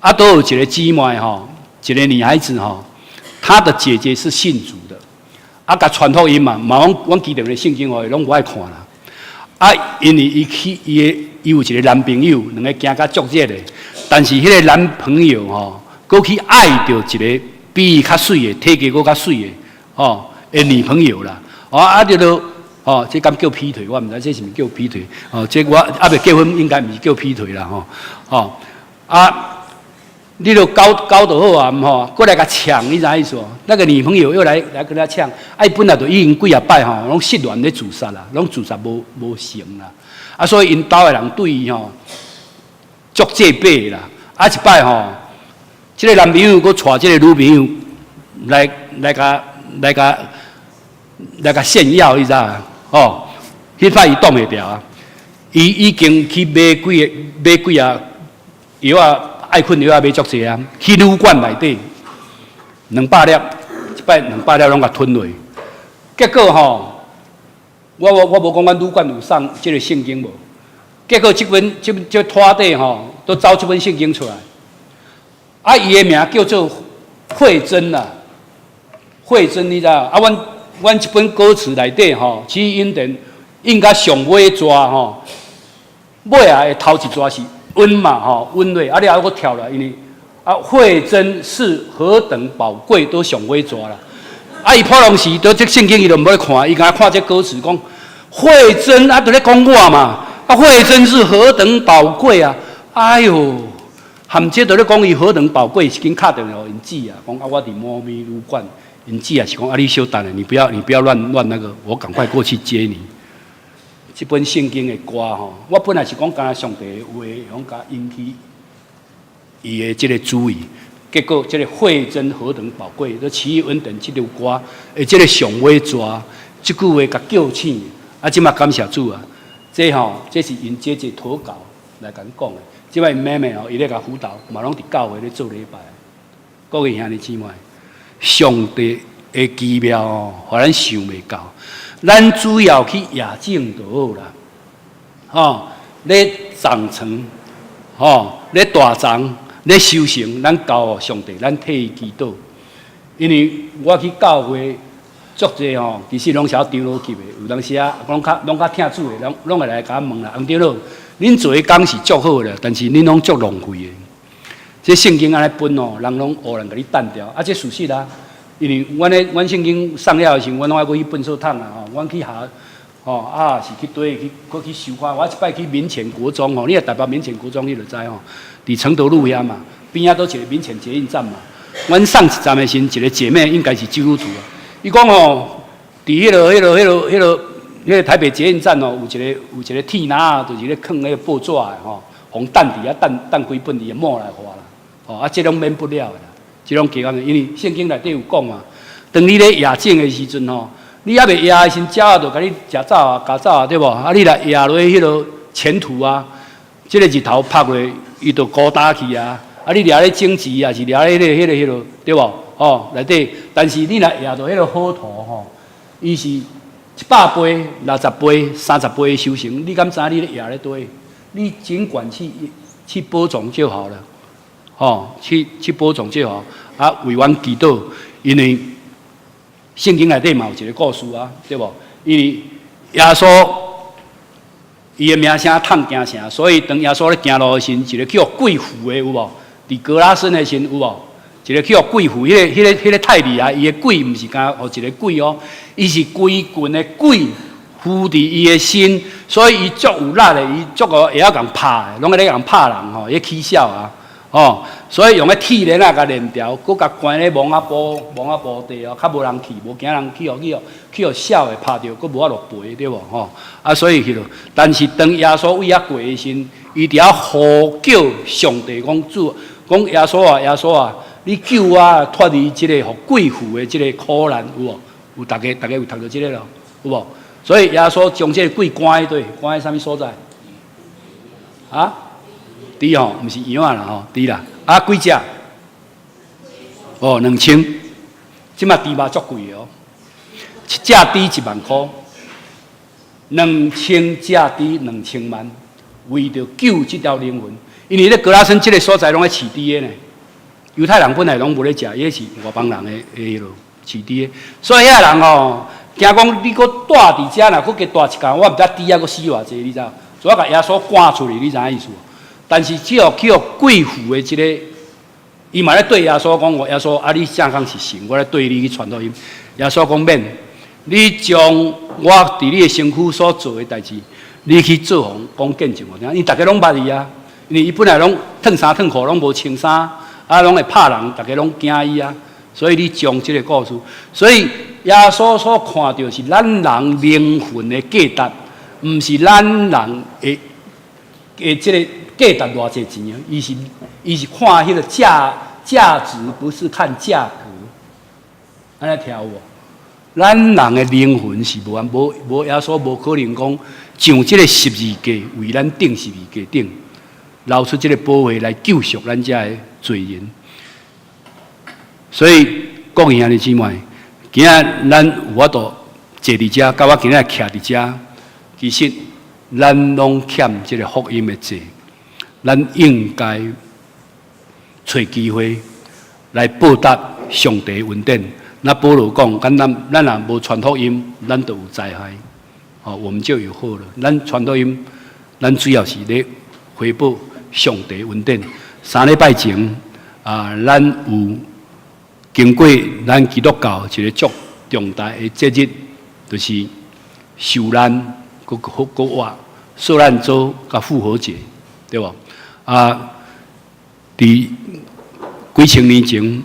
啊都有一個姊妹吼，一個女孩子吼，她的姐姐是信主的，啊，共傳福音嘛，嘛阮阮記得的聖經吼，攏無愛看啦，啊，因為伊去伊的伊有一個男朋友，兩个行甲足熱的，但是彼个男朋友吼，閣去愛著一个比伊較媠的，體格閣較媠的，吼的女朋友啦，哦啊，就都哦，這敢叫劈腿？我毋知這是毋是叫劈腿？哦，這我猶未結婚，應該毋是叫劈腿啦，吼，哦啊，你著搞搞著好啊，毋吼，閣來共嗆，你知影意思無？那個女朋友又來跟他嗆，啊，伊本來就已經幾仔擺吼，攏失戀咧自殺啦，攏自殺無無成啦，啊，所以𪜶兜的人對伊吼足責備啦，啊，一擺吼，這个男朋友閣帶這个女朋友來來共來共來共炫耀，你知影？哦，彼擺伊擋袂牢啊！伊已經去買幾个買幾仔藥仔，愛睏藥仔買足濟啊！去旅館內底200粒，一擺兩百粒攏共吞落。結果吼，我無講阮旅館有送這个聖經無？結果這本這這拖底吼，都找這本聖經出來。啊，伊的名叫做慧珍啦，慧珍你知影？啊，阮這本歌詞內底吼，奇異恩典應該上尾逝吼，尾仔的頭一逝是恩嘛吼，恩惠，啊，了後閣跳來，因為啊，慧珍是何等寶貴，都上尾逝啦。啊，伊普通時佇這聖經伊就毋愛看，伊敢若看這歌詞講慧珍啊，就咧講我嘛。啊，慧珍是何等寶貴啊！哎喲，含這就咧講伊何等寶貴，是緊敲電話予𪜶姊啊，講啊，我佇某咪旅館，𪜶姊啊是講啊，你小等下，你不要亂亂那個，我趕快過去接你。這本聖經的歌吼，我本來是講敢若上帝的話，講共引起伊的這个注意，結果這个慧珍何等寶貴，這奇異恩典這首歌，的這个上尾逝，這句話共叫醒，啊，這馬感謝主啊！這吼，這是𪜶姐姐投稿來共講的。這擺𪜶妹妹吼，伊咧共輔導，嘛攏佇教會咧做禮拜。各位兄弟姊妹，上帝的奇妙哦，予咱想袂到。咱主要去驗證就好啦。吼，咧長成，吼，咧大長，咧修成，咱交予上帝，咱替伊祈禱。因為我去教會足濟吼，其實攏是長老級的，有當時啊，攏較疼主的，攏會來共我問啦。黃長老，恁做的工是足好的，但是恁攏足浪費的。這聖經按呢分哦，人攏烏人共你擲掉。啊，這事實啊，因為阮咧阮聖經送了的時陣，阮攏愛閣去糞掃桶啊吼，阮去下吼啊是去佗去閣去收看。我一擺去民權國中吼，你若台北民權國中你就知吼，佇承德路遐嘛，邊仔都一個民權捷運站嘛。阮送一站的時陣，一個姐妹應該是基督徒啊。伊講吼，佇彼個台北捷運站吼，有一個鐵籃，就是咧囥彼個報紙的吼，予等佇遐等等幾本伊會抹來予啦。吼啊，這攏免不了的啦，這攏加減，因為聖經內底有講嘛，當你咧野種的時陣吼，你猶未野的時陣，鳥仔就共你食走啊，咬走啊，對無？啊，你若野落彼個前途啊，這個日頭曬落，伊就孤焦去啊。啊，你掠咧種子啊，是掠咧彼個，對無？吼，內底，但是你若野到彼個好土吼，伊是100倍、60倍、30倍的收成，你敢知你咧野咧佗？你盡管去播種就好了，吼，去播種就好。啊，為阮祈禱，因為聖經內底嘛有一個故事啊，對無？因為耶穌伊的名聲溏京城，所以當耶穌咧行路的時陣，一個叫鬼附的有無？佇格拉森的時陣有無？一個叫鬼附，彼個太厲害，伊的鬼毋是干予一個鬼哦，伊是規群的鬼附佇伊的身，所以伊足有力的，伊足個會曉共拍的，攏會咧共拍人吼，伊起痟啊，吼，所以用彼鐵鏈仔共連牢，閣共關咧墓仔墓地哦，較無人去，無驚人去予痟的拍著，閣無法度飛，對無吼？啊，所以彼落，但是當耶穌為遐過的時陣，伊佇遐呼叫上帝講主，講耶穌啊，耶穌啊，你救我脫離這個予鬼附的這個苦難，有無？有逐家有讀著這個囉，有無？所以耶穌將這個鬼趕佇佗？趕佇啥物所在？啊？豬吼，毋是羊仔啦吼，豬啦。啊，幾隻？哦，2000。這馬豬肉足貴的哦，一隻豬1萬箍，2000隻豬2000萬，為著救這條靈魂。因為咧格拉森這個所在攏愛飼豬的呢，猶太人本來攏無咧食，伊是外邦人的彼落飼豬的，所以遐人吼，驚講你閣蹛佇遮，若閣加蹛一工，我毋知豬仔閣死偌濟，你知無？所以共耶穌趕出去，你知影意思無？但是只予去予鬼附的這個，伊嘛咧對耶穌講：我耶穌啊，你正講是神，我咧對你去傳福音。耶穌講免，你將我佇你的身軀所做的代誌，你去做予講見證予聽，因為逐家攏捌伊啊。因為伊本來攏褪衫褪褲攏無穿衫，啊，攏會拍人，逐家攏驚伊啊。所以你將這個故事，所以耶穌所看著是咱人靈魂的價值，毋是咱人的這個價值偌濟錢啊。伊是看彼個價值，不是看價格。按呢聽有無？咱人的靈魂是無無無耶穌無可能講上這個十字架為咱釘十字架頂流出這個寶血來救贖咱這个罪人。所以各位兄弟姊妹，今仔咱有法度坐佇遮，佮我今仔徛佇遮，其實咱攏欠這個福音的債，咱應該揣機會來報答上帝恩典。那保羅講，咱若無傳福音，咱就有災害，哦，我們就有禍了。咱傳福音，咱主要是咧回報上帝恩典。3禮拜前啊，咱有經過咱基督教一個足重大的節日，就是受難、閣復活、受難週佮復活節，對無？啊，佇幾千年前，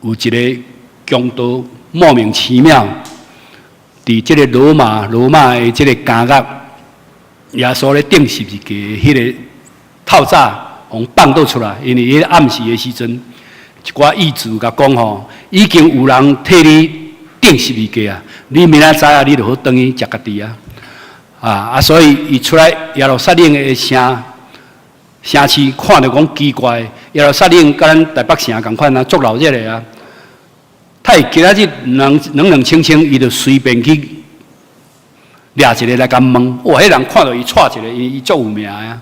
有一個強盜莫名其妙，佇這個羅馬的這個監獄，耶穌咧釘十字架彼個透早，予放倒出來，因為彼個暗時的時陣，一寡意志共講吼，已經有人替你釘十字架啊，你明仔載啊，你就好轉去食家己啊，啊，所以伊出來耶路撒冷的城市，看著講奇怪，耶路撒冷佮咱台北城仝款啊，足鬧熱的啊。他今仔日冷冷清清，伊就隨便去掠一個來共問。哇！彼人看著伊掣一个，伊足有名的啊。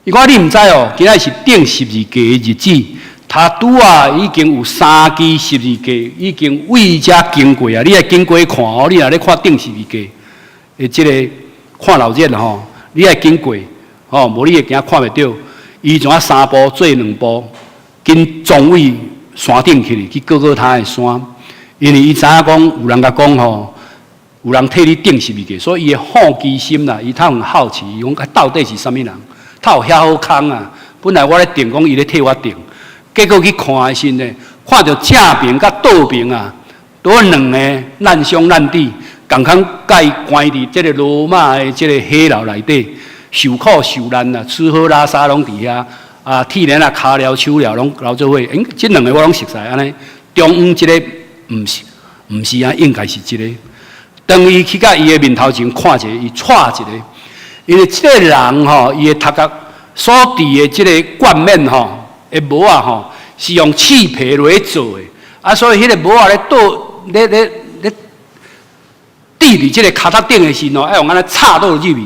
伊講你毋知哦，今仔是釘十字架的日子，他拄仔已經有三支十字架，已經為遮經過啊！你愛經過看哦，你若咧看釘十字架的這個看鬧熱吼，你愛經過吼，無你會驚看袂著。伊怎啊三步做兩步，緊撞位山頂去去過過他的山，因為伊知影講有人共講吼，有人替你釘十字架，所以伊的好奇心啦，伊較有好奇，伊講到底是啥物人？他有遐好康啊！本來我咧定講伊咧替我釘，結果去看的時呢，看著正爿佮倒爿啊，佇兩个難兄難弟，仝款共伊關佇這个羅馬的這个火牢內底，受苦受難啊，吃喝拉撒攏佇遐啊，鐵鏈啊，跤鐐手鐐攏撈做伙。欸，這兩个我攏熟似按呢，中央這个毋是，毋是啊，應該是這个。當伊去到伊的面頭前看者，伊掣一下，因為這个人吼，伊的頭殼所戴的這个冠冕吼，的帽仔吼，是用刺皮來做的，啊，所以彼个帽仔咧倒咧咧咧戴佇這个跤頭頂的時候，愛用按呢插落入去的，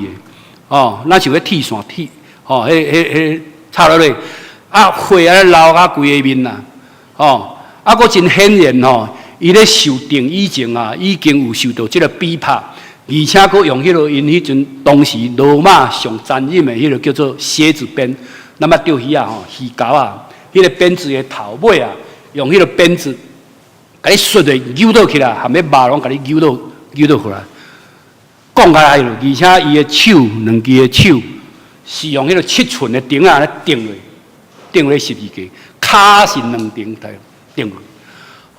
哦，若像咧鐵線鐵，吼，彼彼彼插落去，啊，血按呢流甲規个面啊，吼，啊，閣真顯然吼。伊咧受釘以前啊，已經有受到這個逼迫，而且閣用彼个𪜶彼陣當時羅馬上殘忍的彼个叫做蠍子鞭，咱捌釣魚仔吼，魚鈎啊，彼个鞭子的頭尾啊，用彼个鞭子共你摔咧扭倒起來，含彼肉攏共你扭倒扭倒過來。講開來，而且伊的手兩支的手是用彼个7寸的釘仔咧釘落，釘咧十字架，跤是兩釘台釘落。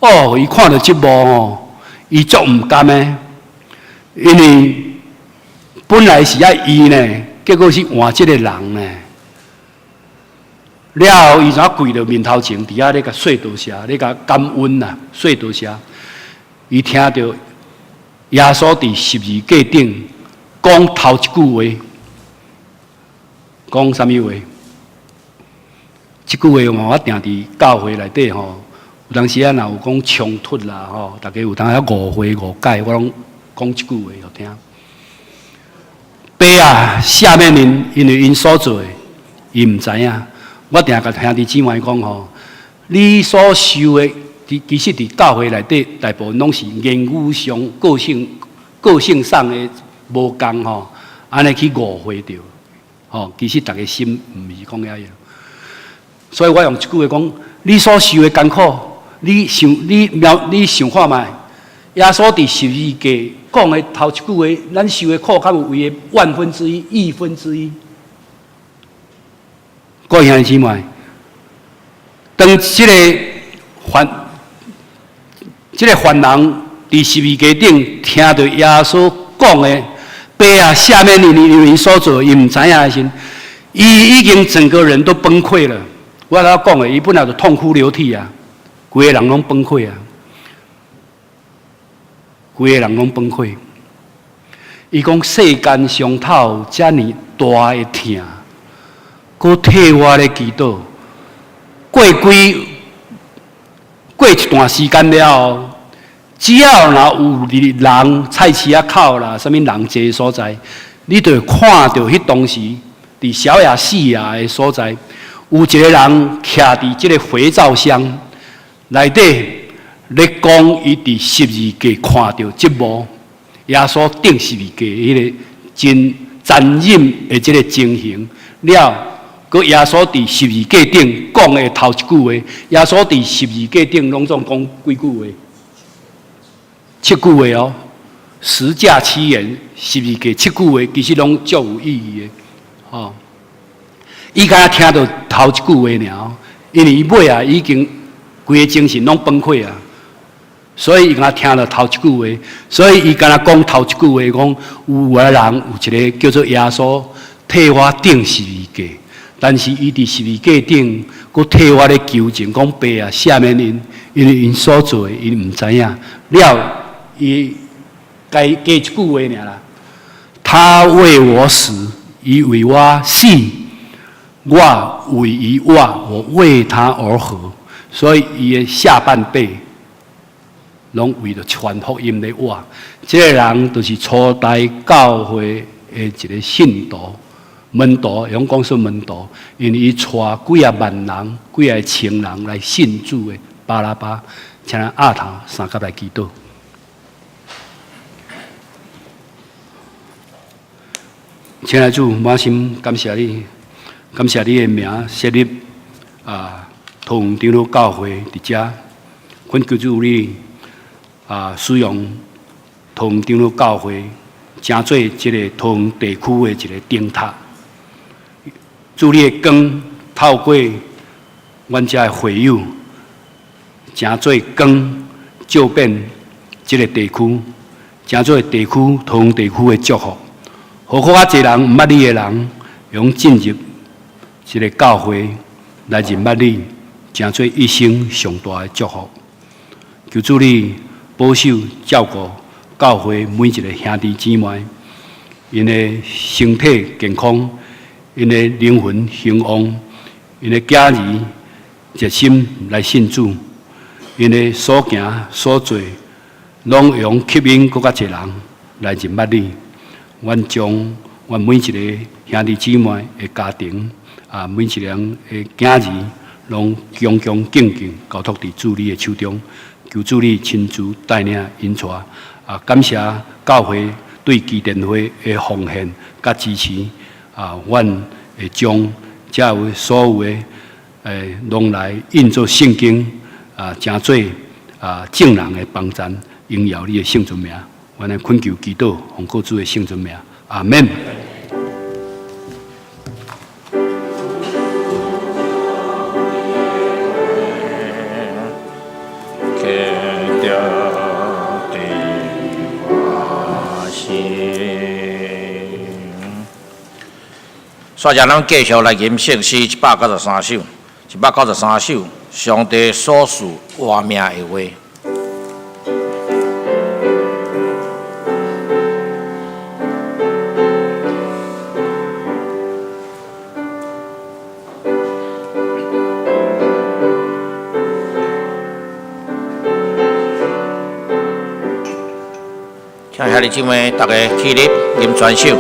哦，伊看著這幕吼，伊足毋甘的，因為本來是愛伊呢，結果是換這个人呢。了後，伊怎跪佇面頭前，佇遐咧共說多謝，咧共感恩啊，說多謝。伊聽著耶穌佇十字架頂講頭一句話，講啥物話？這句話我定佇教會內底吼。有當時啊，若有講衝突啦，吼，大家有當時誤會誤解，我攏講這句話予聽。爸啊，赦免𪜶，因為𪜶所做的，𪜶毋知影。我定共兄弟姊妹講吼，你所受的，其實佇教會內底，大部分攏是言語上、個性、個性上的無仝吼，按呢去誤會著，吼，其實逐家心毋是講遐樣。所以我用一句話講，你所受的艱苦。你想，你描，你想看覓？耶穌佇十字架講的頭一句話，咱受的苦，敢有伊的萬分之一、億分之一？各位兄弟姊妹，當這个犯人佇十字架頂聽著耶穌講的，爸啊，赦免𪜶，因為𪜶所做，𪜶毋知影的時，伊已經整個人都崩潰了。我頭講的，伊本來就痛哭流涕啊。規个人攏崩潰啊！規个人攏崩潰。伊講世間傷透遮爾大的疼，閣替我咧祈禱。過幾過一段時間了後，只要若有人菜市仔口啦，啥物人濟所在，你就會看著彼當時佇小亞細亞的所在，有一个人徛佇這个肥皂箱內底咧講，伊佇十字架看著這幕，耶穌釘十字架彼个真殘忍的這个情形了，閣耶穌佇十字架頂講的頭一句話，耶穌佇十字架頂攏總講幾句話？七句話哦，十架七言，十字架七句話，其實攏足有意義的，吼。伊敢若聽著頭一句話爾，因為伊尾啊已經規个精神攏崩潰啊，所以伊敢若聽著頭一句話，所以伊敢若講頭一句話，講有個人有一個叫做耶穌替我釘十字架，但是伊佇十字架頂，閣替我咧求情，講爸啊，赦免𪜶，因為𪜶所做的，𪜶毋知影。了，伊加加一句話爾啦，他為我死，伊為我死，我為伊活，我為他而活。所以伊的下半輩攏為著傳福音咧活。這个人就是初代教會的一個信徒門徒，會用講說門徒，因為伊帶幾仔萬人、幾仔千人來信主的巴拿巴，請咱阿頭相佮來祈禱。親愛的主，滿心感謝你，感謝你的名設立啊，桃園長老教會佇遮，懇求主你啊，使用桃桃園長老教會，成做這个桃園地區的一个燈塔。主你的光透過阮遮的會友，成做光照遍這个地區，成做地區桃園地區的祝福，予閣較濟人毋捌你的人，會用進入這个教會來認捌你，成做一生上大的祝福。求主你保守照顧教會每一个兄弟姊妹，𪜶的身體健康，𪜶的靈魂興旺，𪜶的囝兒熱心來信主，𪜶的所行所做，攏會用吸引閣較濟人來認捌你。阮將阮每一个兄弟姊妹的家庭啊，每一个人的囝兒，攏恭恭敬敬交託佇主你的手中，求主你親自帶領引帶。啊，感謝教會對基甸會的奉獻佮支持。啊，阮會將遮有所有的攏來印做聖經啊，成做啊眾人的幫贊，榮耀你的聖尊名。阮來懇求祈禱，奉靠主的聖尊名，阿們。煞只咱繼續來吟聖詩193首，193首，上帝所賜活命的話。請兄弟姊妹大家起立，吟全首。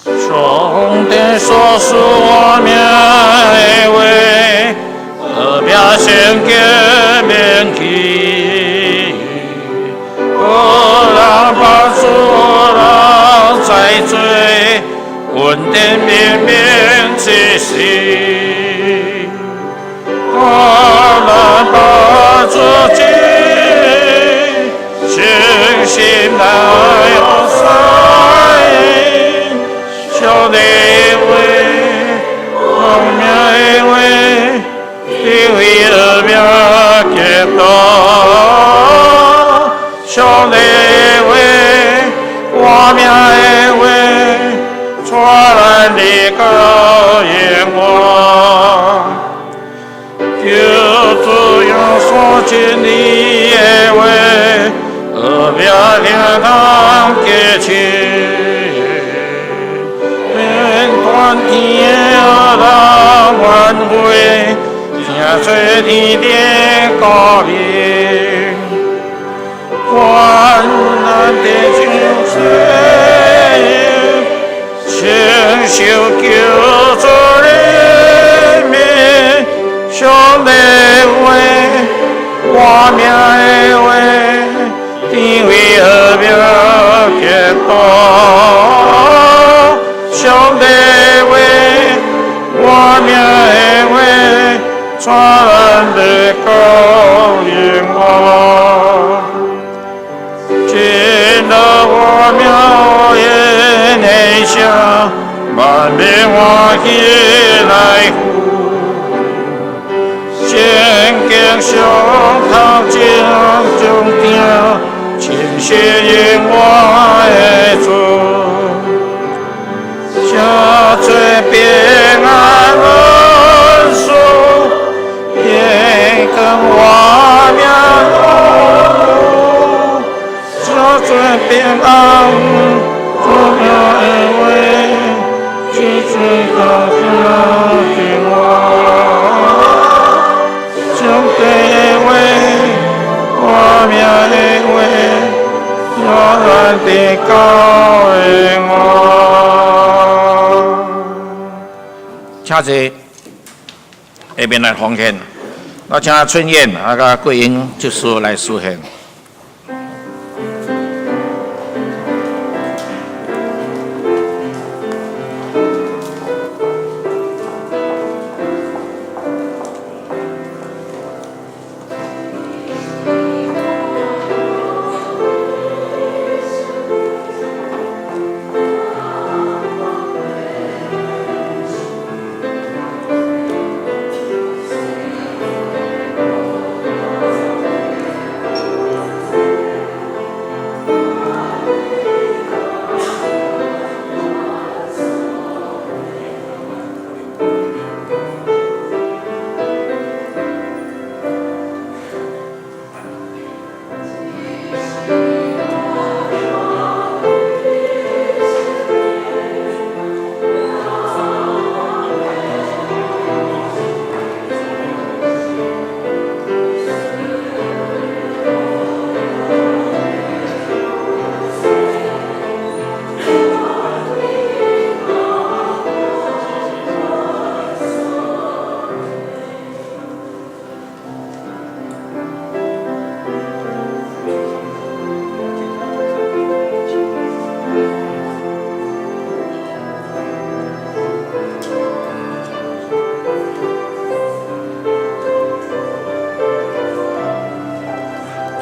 上帝所賜活命的話，和平聖潔免去，予人幫助人在做，穩定明明之時，予人幫助己，誠心來學上帝話，活命的話，智慧和命結道。上帝話，活命的話，帶咱離高永活。求主耶穌真理的話，和平天堂結親。全天人挽回，成做天頂高明。患難的眾生，承受救主的命，上帝話，活命的話，天位和平結道。上帝話，活命的話，帶咱來到永活。真的活命的聲，萬民歡喜來赴。聖經上頭正中聽，親身永活的主。成做平安恩賜，天光活命路。成做平安主命的話，只做大家的我。上帝的話，活命的話，永遠的高永活。請坐，下面來奉獻。我請春燕啊，佮桂英執事來司獻。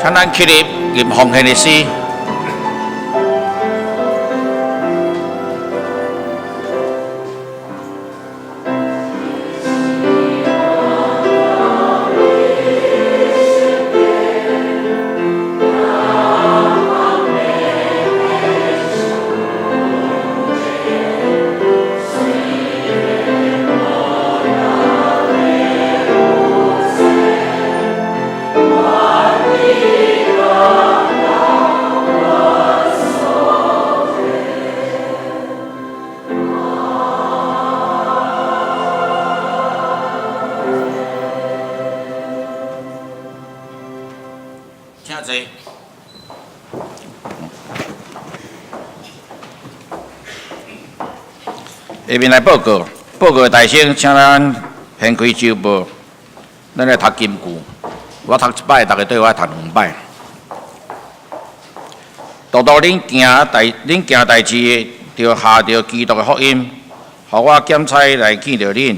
請咱起立，吟奉獻的詩。請坐。下面來報告，報告大聲，請咱掀開週報，咱來讀金句。我讀一擺，逐家綴我讀兩擺。獨獨恁行代，恁行代誌，著下著基督的福音，予我檢采來見著恁，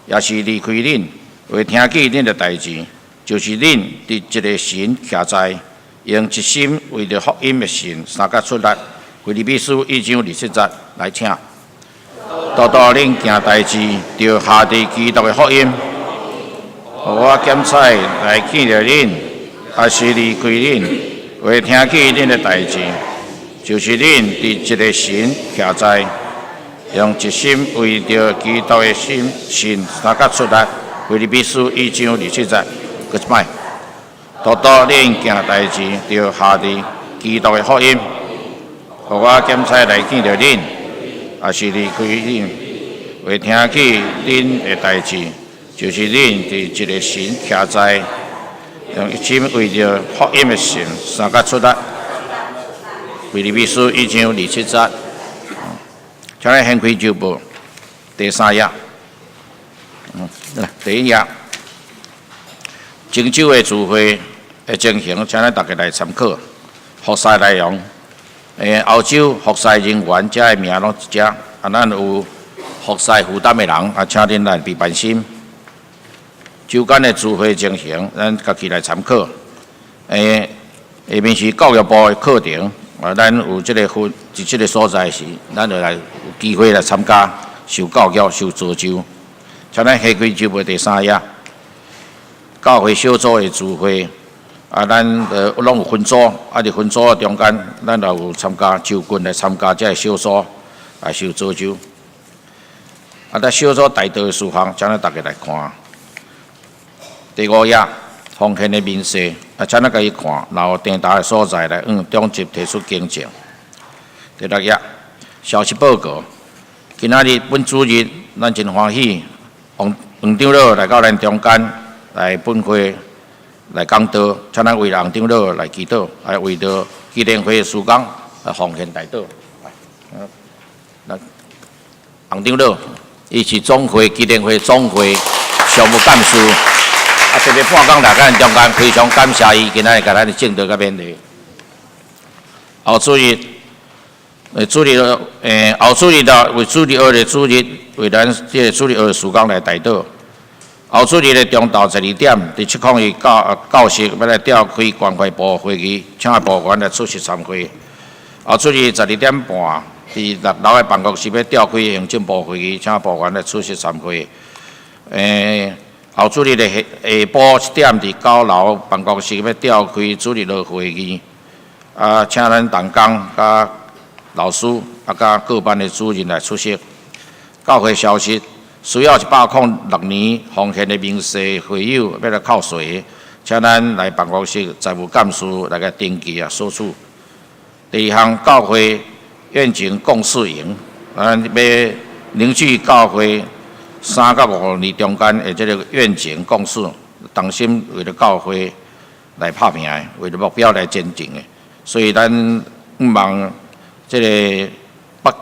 抑是離開恁，會聽見恁的代誌，就是恁佇一个神徛在，用一心為著福音的信相佮出力。腓立比書一章二七節，來請。獨獨恁行代誌，著下佇基督的福音，予我檢采來見著恁，抑是離開恁，會聽見恁的代誌，就是恁佇一个神徛在，用一心為著基督的心信相佮出力。腓立比書一章二七節，閣一擺。獨獨恁行代誌，著下佇基督的福音，予我檢采來見著恁，抑是離開恁，會聽見恁的代誌，就是恁佇一个神徛在，用一心為著福音的信相佮出力。腓立比書一章二七節，請咱掀開週報第三頁。來第一頁，漳州的聚會的情形，請咱逐家來參考。服侍內容，歐洲服侍人員遮的名攏佇遮，啊，咱有服侍負擔的人，啊，請恁來備辦心。週間的聚會情形，咱家己來參考。下面是教育部的課程，啊，咱有這个分，佇這个所在時，咱就來有機會來參加受教育、受造就。請咱掀開週報第三頁，教會小組的聚會，啊，咱攏有分組，啊，佇分組的中間，咱也有參加就近來參加這个小組，來受造就。啊，在小組代禱的事項，請咱逐家來看。第五頁，奉獻的明細，啊，請咱家己看，然後訂單的所在來向長執提出更正。第六頁，消息報告，今仔日本主日，咱真歡喜。王黃長老來到咱中間來本會來講道，請咱為黃長老來祈禱，來為著紀念會的事工來奉獻代禱。來，黃長老，伊是總會紀念會總會常務幹事，啊，特別半工來咱中間，非常感謝伊今仔日共咱的證道佮勉勵。後主日，主日，後主日的為主日學的主日，為咱這個主日學的事工來代禱。後主日的中晝12點，佇701教教室欲來召開關懷部會議，請部員來出席參會。後主日12點半，佇六樓的辦公室欲召開行政部會議，請部員來出席參會。後主日的下下晡7點，佇9樓辦公室欲召開主日學會議，啊，請咱同工佮老師啊，佮各班的主任來出席。教會消息，需要106年奉獻的明細會友欲來扣稅，請咱來辦公室財務幹事來共登記啊索取。第二項，教會願景共識營，咱欲凝聚教會3到5年中間的這个願景共識，同心為著教會來拍拚的，為著目標來前進的。所以咱向望這个捌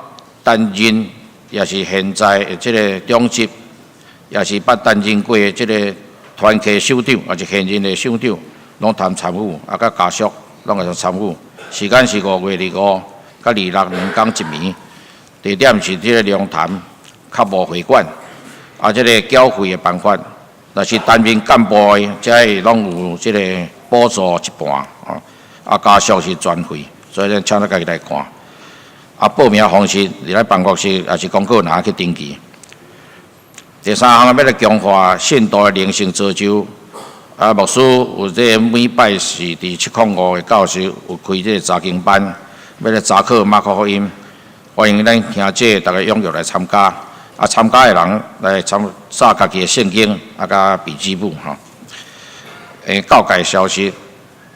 擔任，也是現在的這个長執，也是捌擔任過的這个團契首長，也是現任的首長，攏通參與，啊，佮家屬攏會參與。時間是5月25佮26兩工一暝，地點是這个龍潭較無會館。啊，這个繳費的辦法，若是擔任幹部的，這個攏有這个補助一半，哦，啊家屬是全費，所以咱請咱家己來看。啊，報名方式佇咱辦公室抑是公告欄去登記。第三項欲來強化信徒的靈性造就，啊，牧師有這個每拜四佇705的教室有開這個查經班，欲來查考馬可福音，歡迎咱兄姐逐家踴躍來參加。啊，參加的人來參帶家己的聖經，啊，佮筆記簿吼。教界消息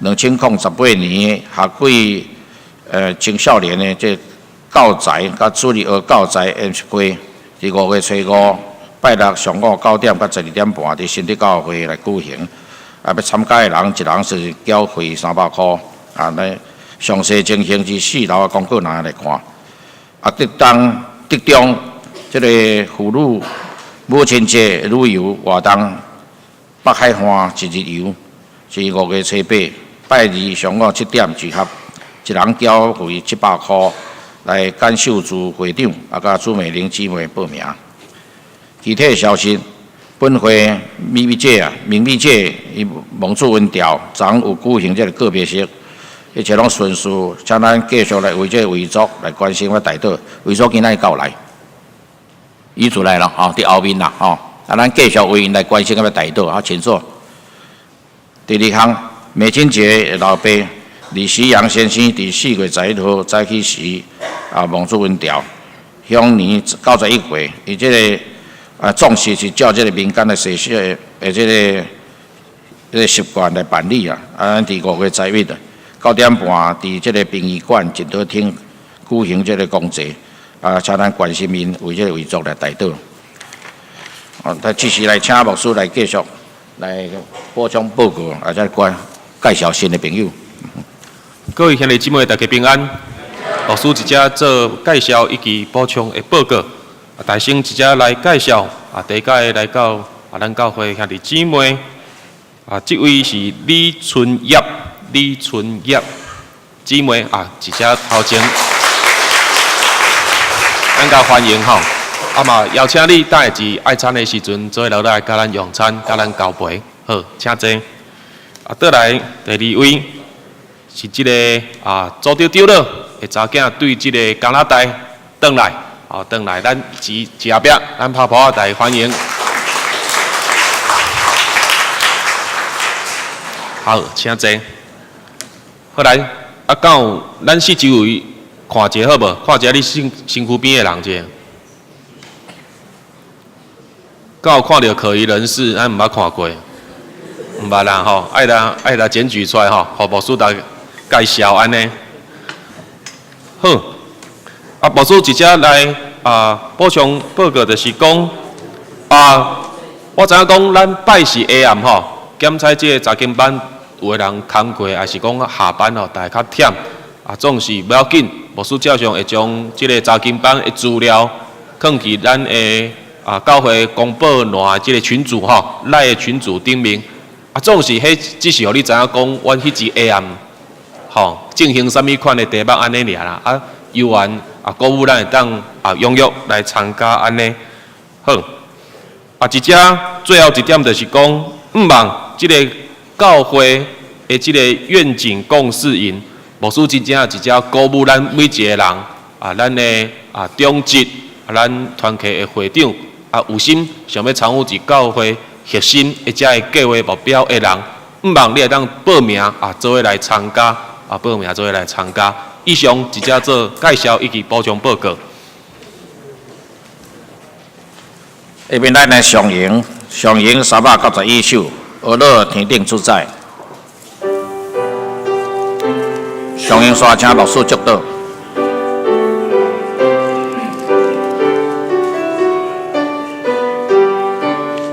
，2018年夏季青少年的這教材佮主日學教材研習會，佇5月初5拜六上午9點到12點半，佇新德教會來舉行。啊，欲參加的人，一人是繳費300箍。啊，來詳細情形佇四樓的公告欄來看。啊，竹東竹中這个婦女母親節旅遊活動，北海岸一日遊，是5月初8拜二上午7點集合，一人繳費700箍，來簡秀珠會長啊，佮朱美玲姊妹報名。其他消息，本會美美姐啊，明美姐伊蒙主恩召，昨昏有舉行這个告別式，一切攏順遂，請咱繼續來為這個遺族來關心佮代禱。遺族今仔日到來，遺族來了吼，佇後面啦吼，啊，咱繼續為𪜶來關心佮代禱啊，請坐。第二項，美金節的老爸李時陽先生佇4月11號早起時啊，蒙主恩召，享年91歲，伊這个啊，葬式是照這个民間的習俗的這個習慣來辦理啊。啊，咱佇5月11日9點半，佇這个殯儀館靜德廳舉行這个公祭。啊，請咱關心𪜶為這个遺族來代禱。啊，他這時來請牧師來繼續來補充報告，啊，再關介紹新的朋友。各位兄弟姊妹，大家平安。牧師這節做介紹以及補充的報告。啊，大先這節來介紹啊，第一個來到啊，咱教會兄弟姊妹啊，這位是李春葉，李春葉姊妹啊，這節頭前，咱共歡迎吼。啊嘛，邀請你等下子愛餐的時陣，做伙留來佮咱用餐，佮咱交陪。好，請坐。啊，倒來第二位是這個啊，朱丟丟了的查囝對這个加拿大轉來。哦，轉來，咱佇後壁，咱拍噗仔來歡迎。好，請坐。好來，啊，敢有咱四周圍看一下好無？看一下你身身軀邊的人者。敢有看著可疑人士？咱毋捌看過，毋捌啦吼，愛來愛來檢舉出來吼，予牧師來介紹按呢。好。啊，牧師直接來啊補充報告，就是講啊，我知影講咱拜四下暗吼，檢採這个查經班有的人工課，抑是講下班吼，大家較忝啊，總是無要緊，牧師照常會將這个查經班的資料放佇咱的啊教會公布欄這个群組吼，LINE的群組頂面啊，總是彼只是予你知影講，阮彼日下暗吼進行啥物款的題目按呢爾啦啊，猶原啊，鼓舞咱會當啊踴躍來參加按呢。好，啊，這遮最後一點就是講，毋望這个教會的這个願景共識營，牧師真正一遮鼓舞咱每一个人啊，咱的啊長執啊，咱團契的會長啊，有心想欲參與佇教會核心的這个計劃目標的人，毋望你會當報名啊，做伙來參加啊，報名做伙來參加。以上一遮做介紹以及補充報告。下面咱來上詠，上詠391首，呵咾天頂主宰。上詠煞請牧師祝禱。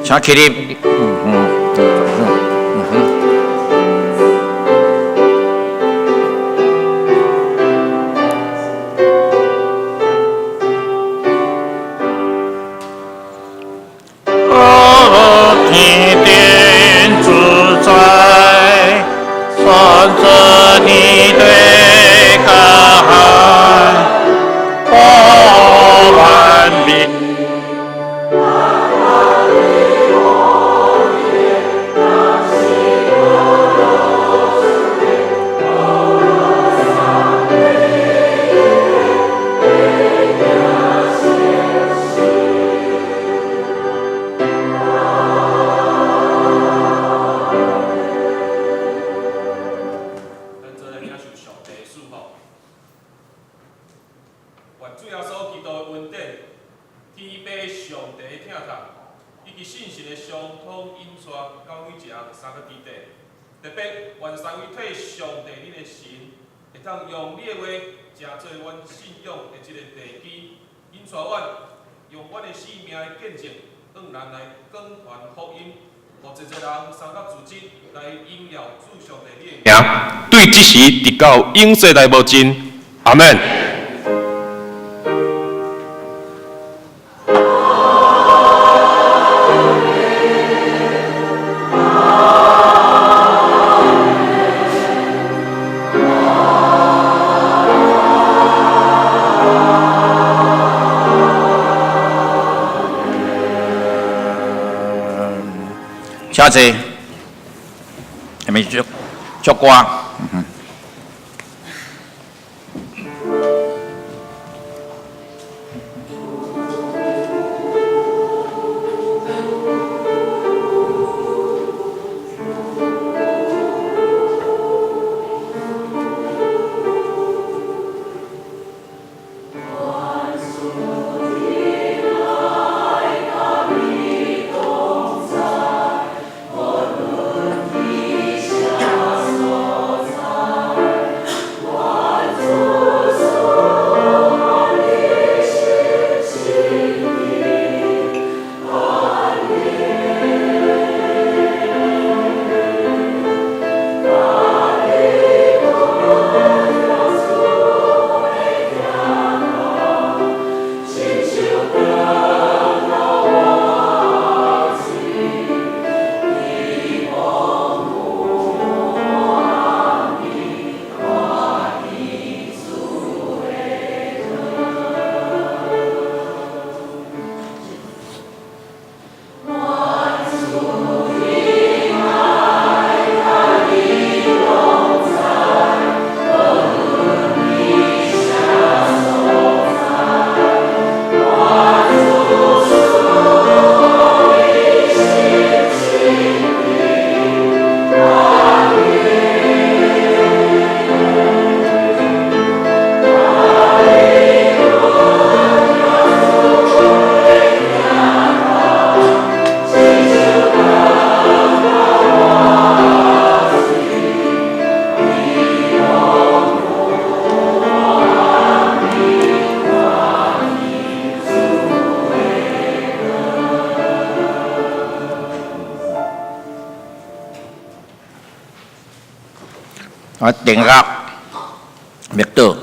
請起立。天頂主宰，創造天地佮海，保萬民。願主耶穌基督的恩典、天父上帝的疼痛，以及聖神的相通引帶，到每一個三個基地。特別願三位一體上帝恁的神，會當用你的話，成做阮信仰的這個地基，引帶阮用阮的生命來見證，向人來廣傳福音，予濟濟人相佮組織來榮耀主上帝你的名。對這時直到永世來無盡，阿們。請坐，下面祝祝歌。我定格，默禱。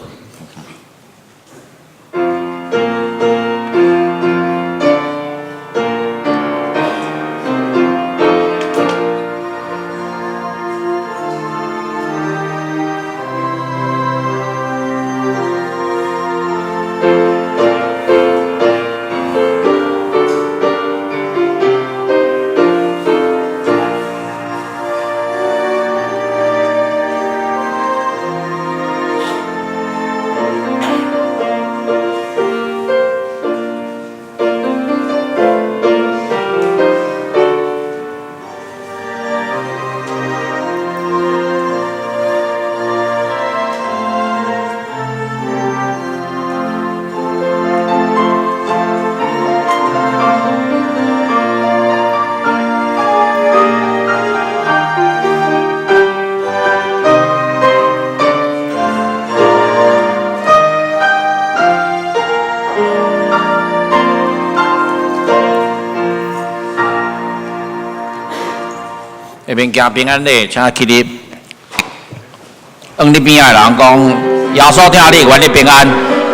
下面行平安禮，請起立。向你邊仔的人講，耶穌疼你，願你平安。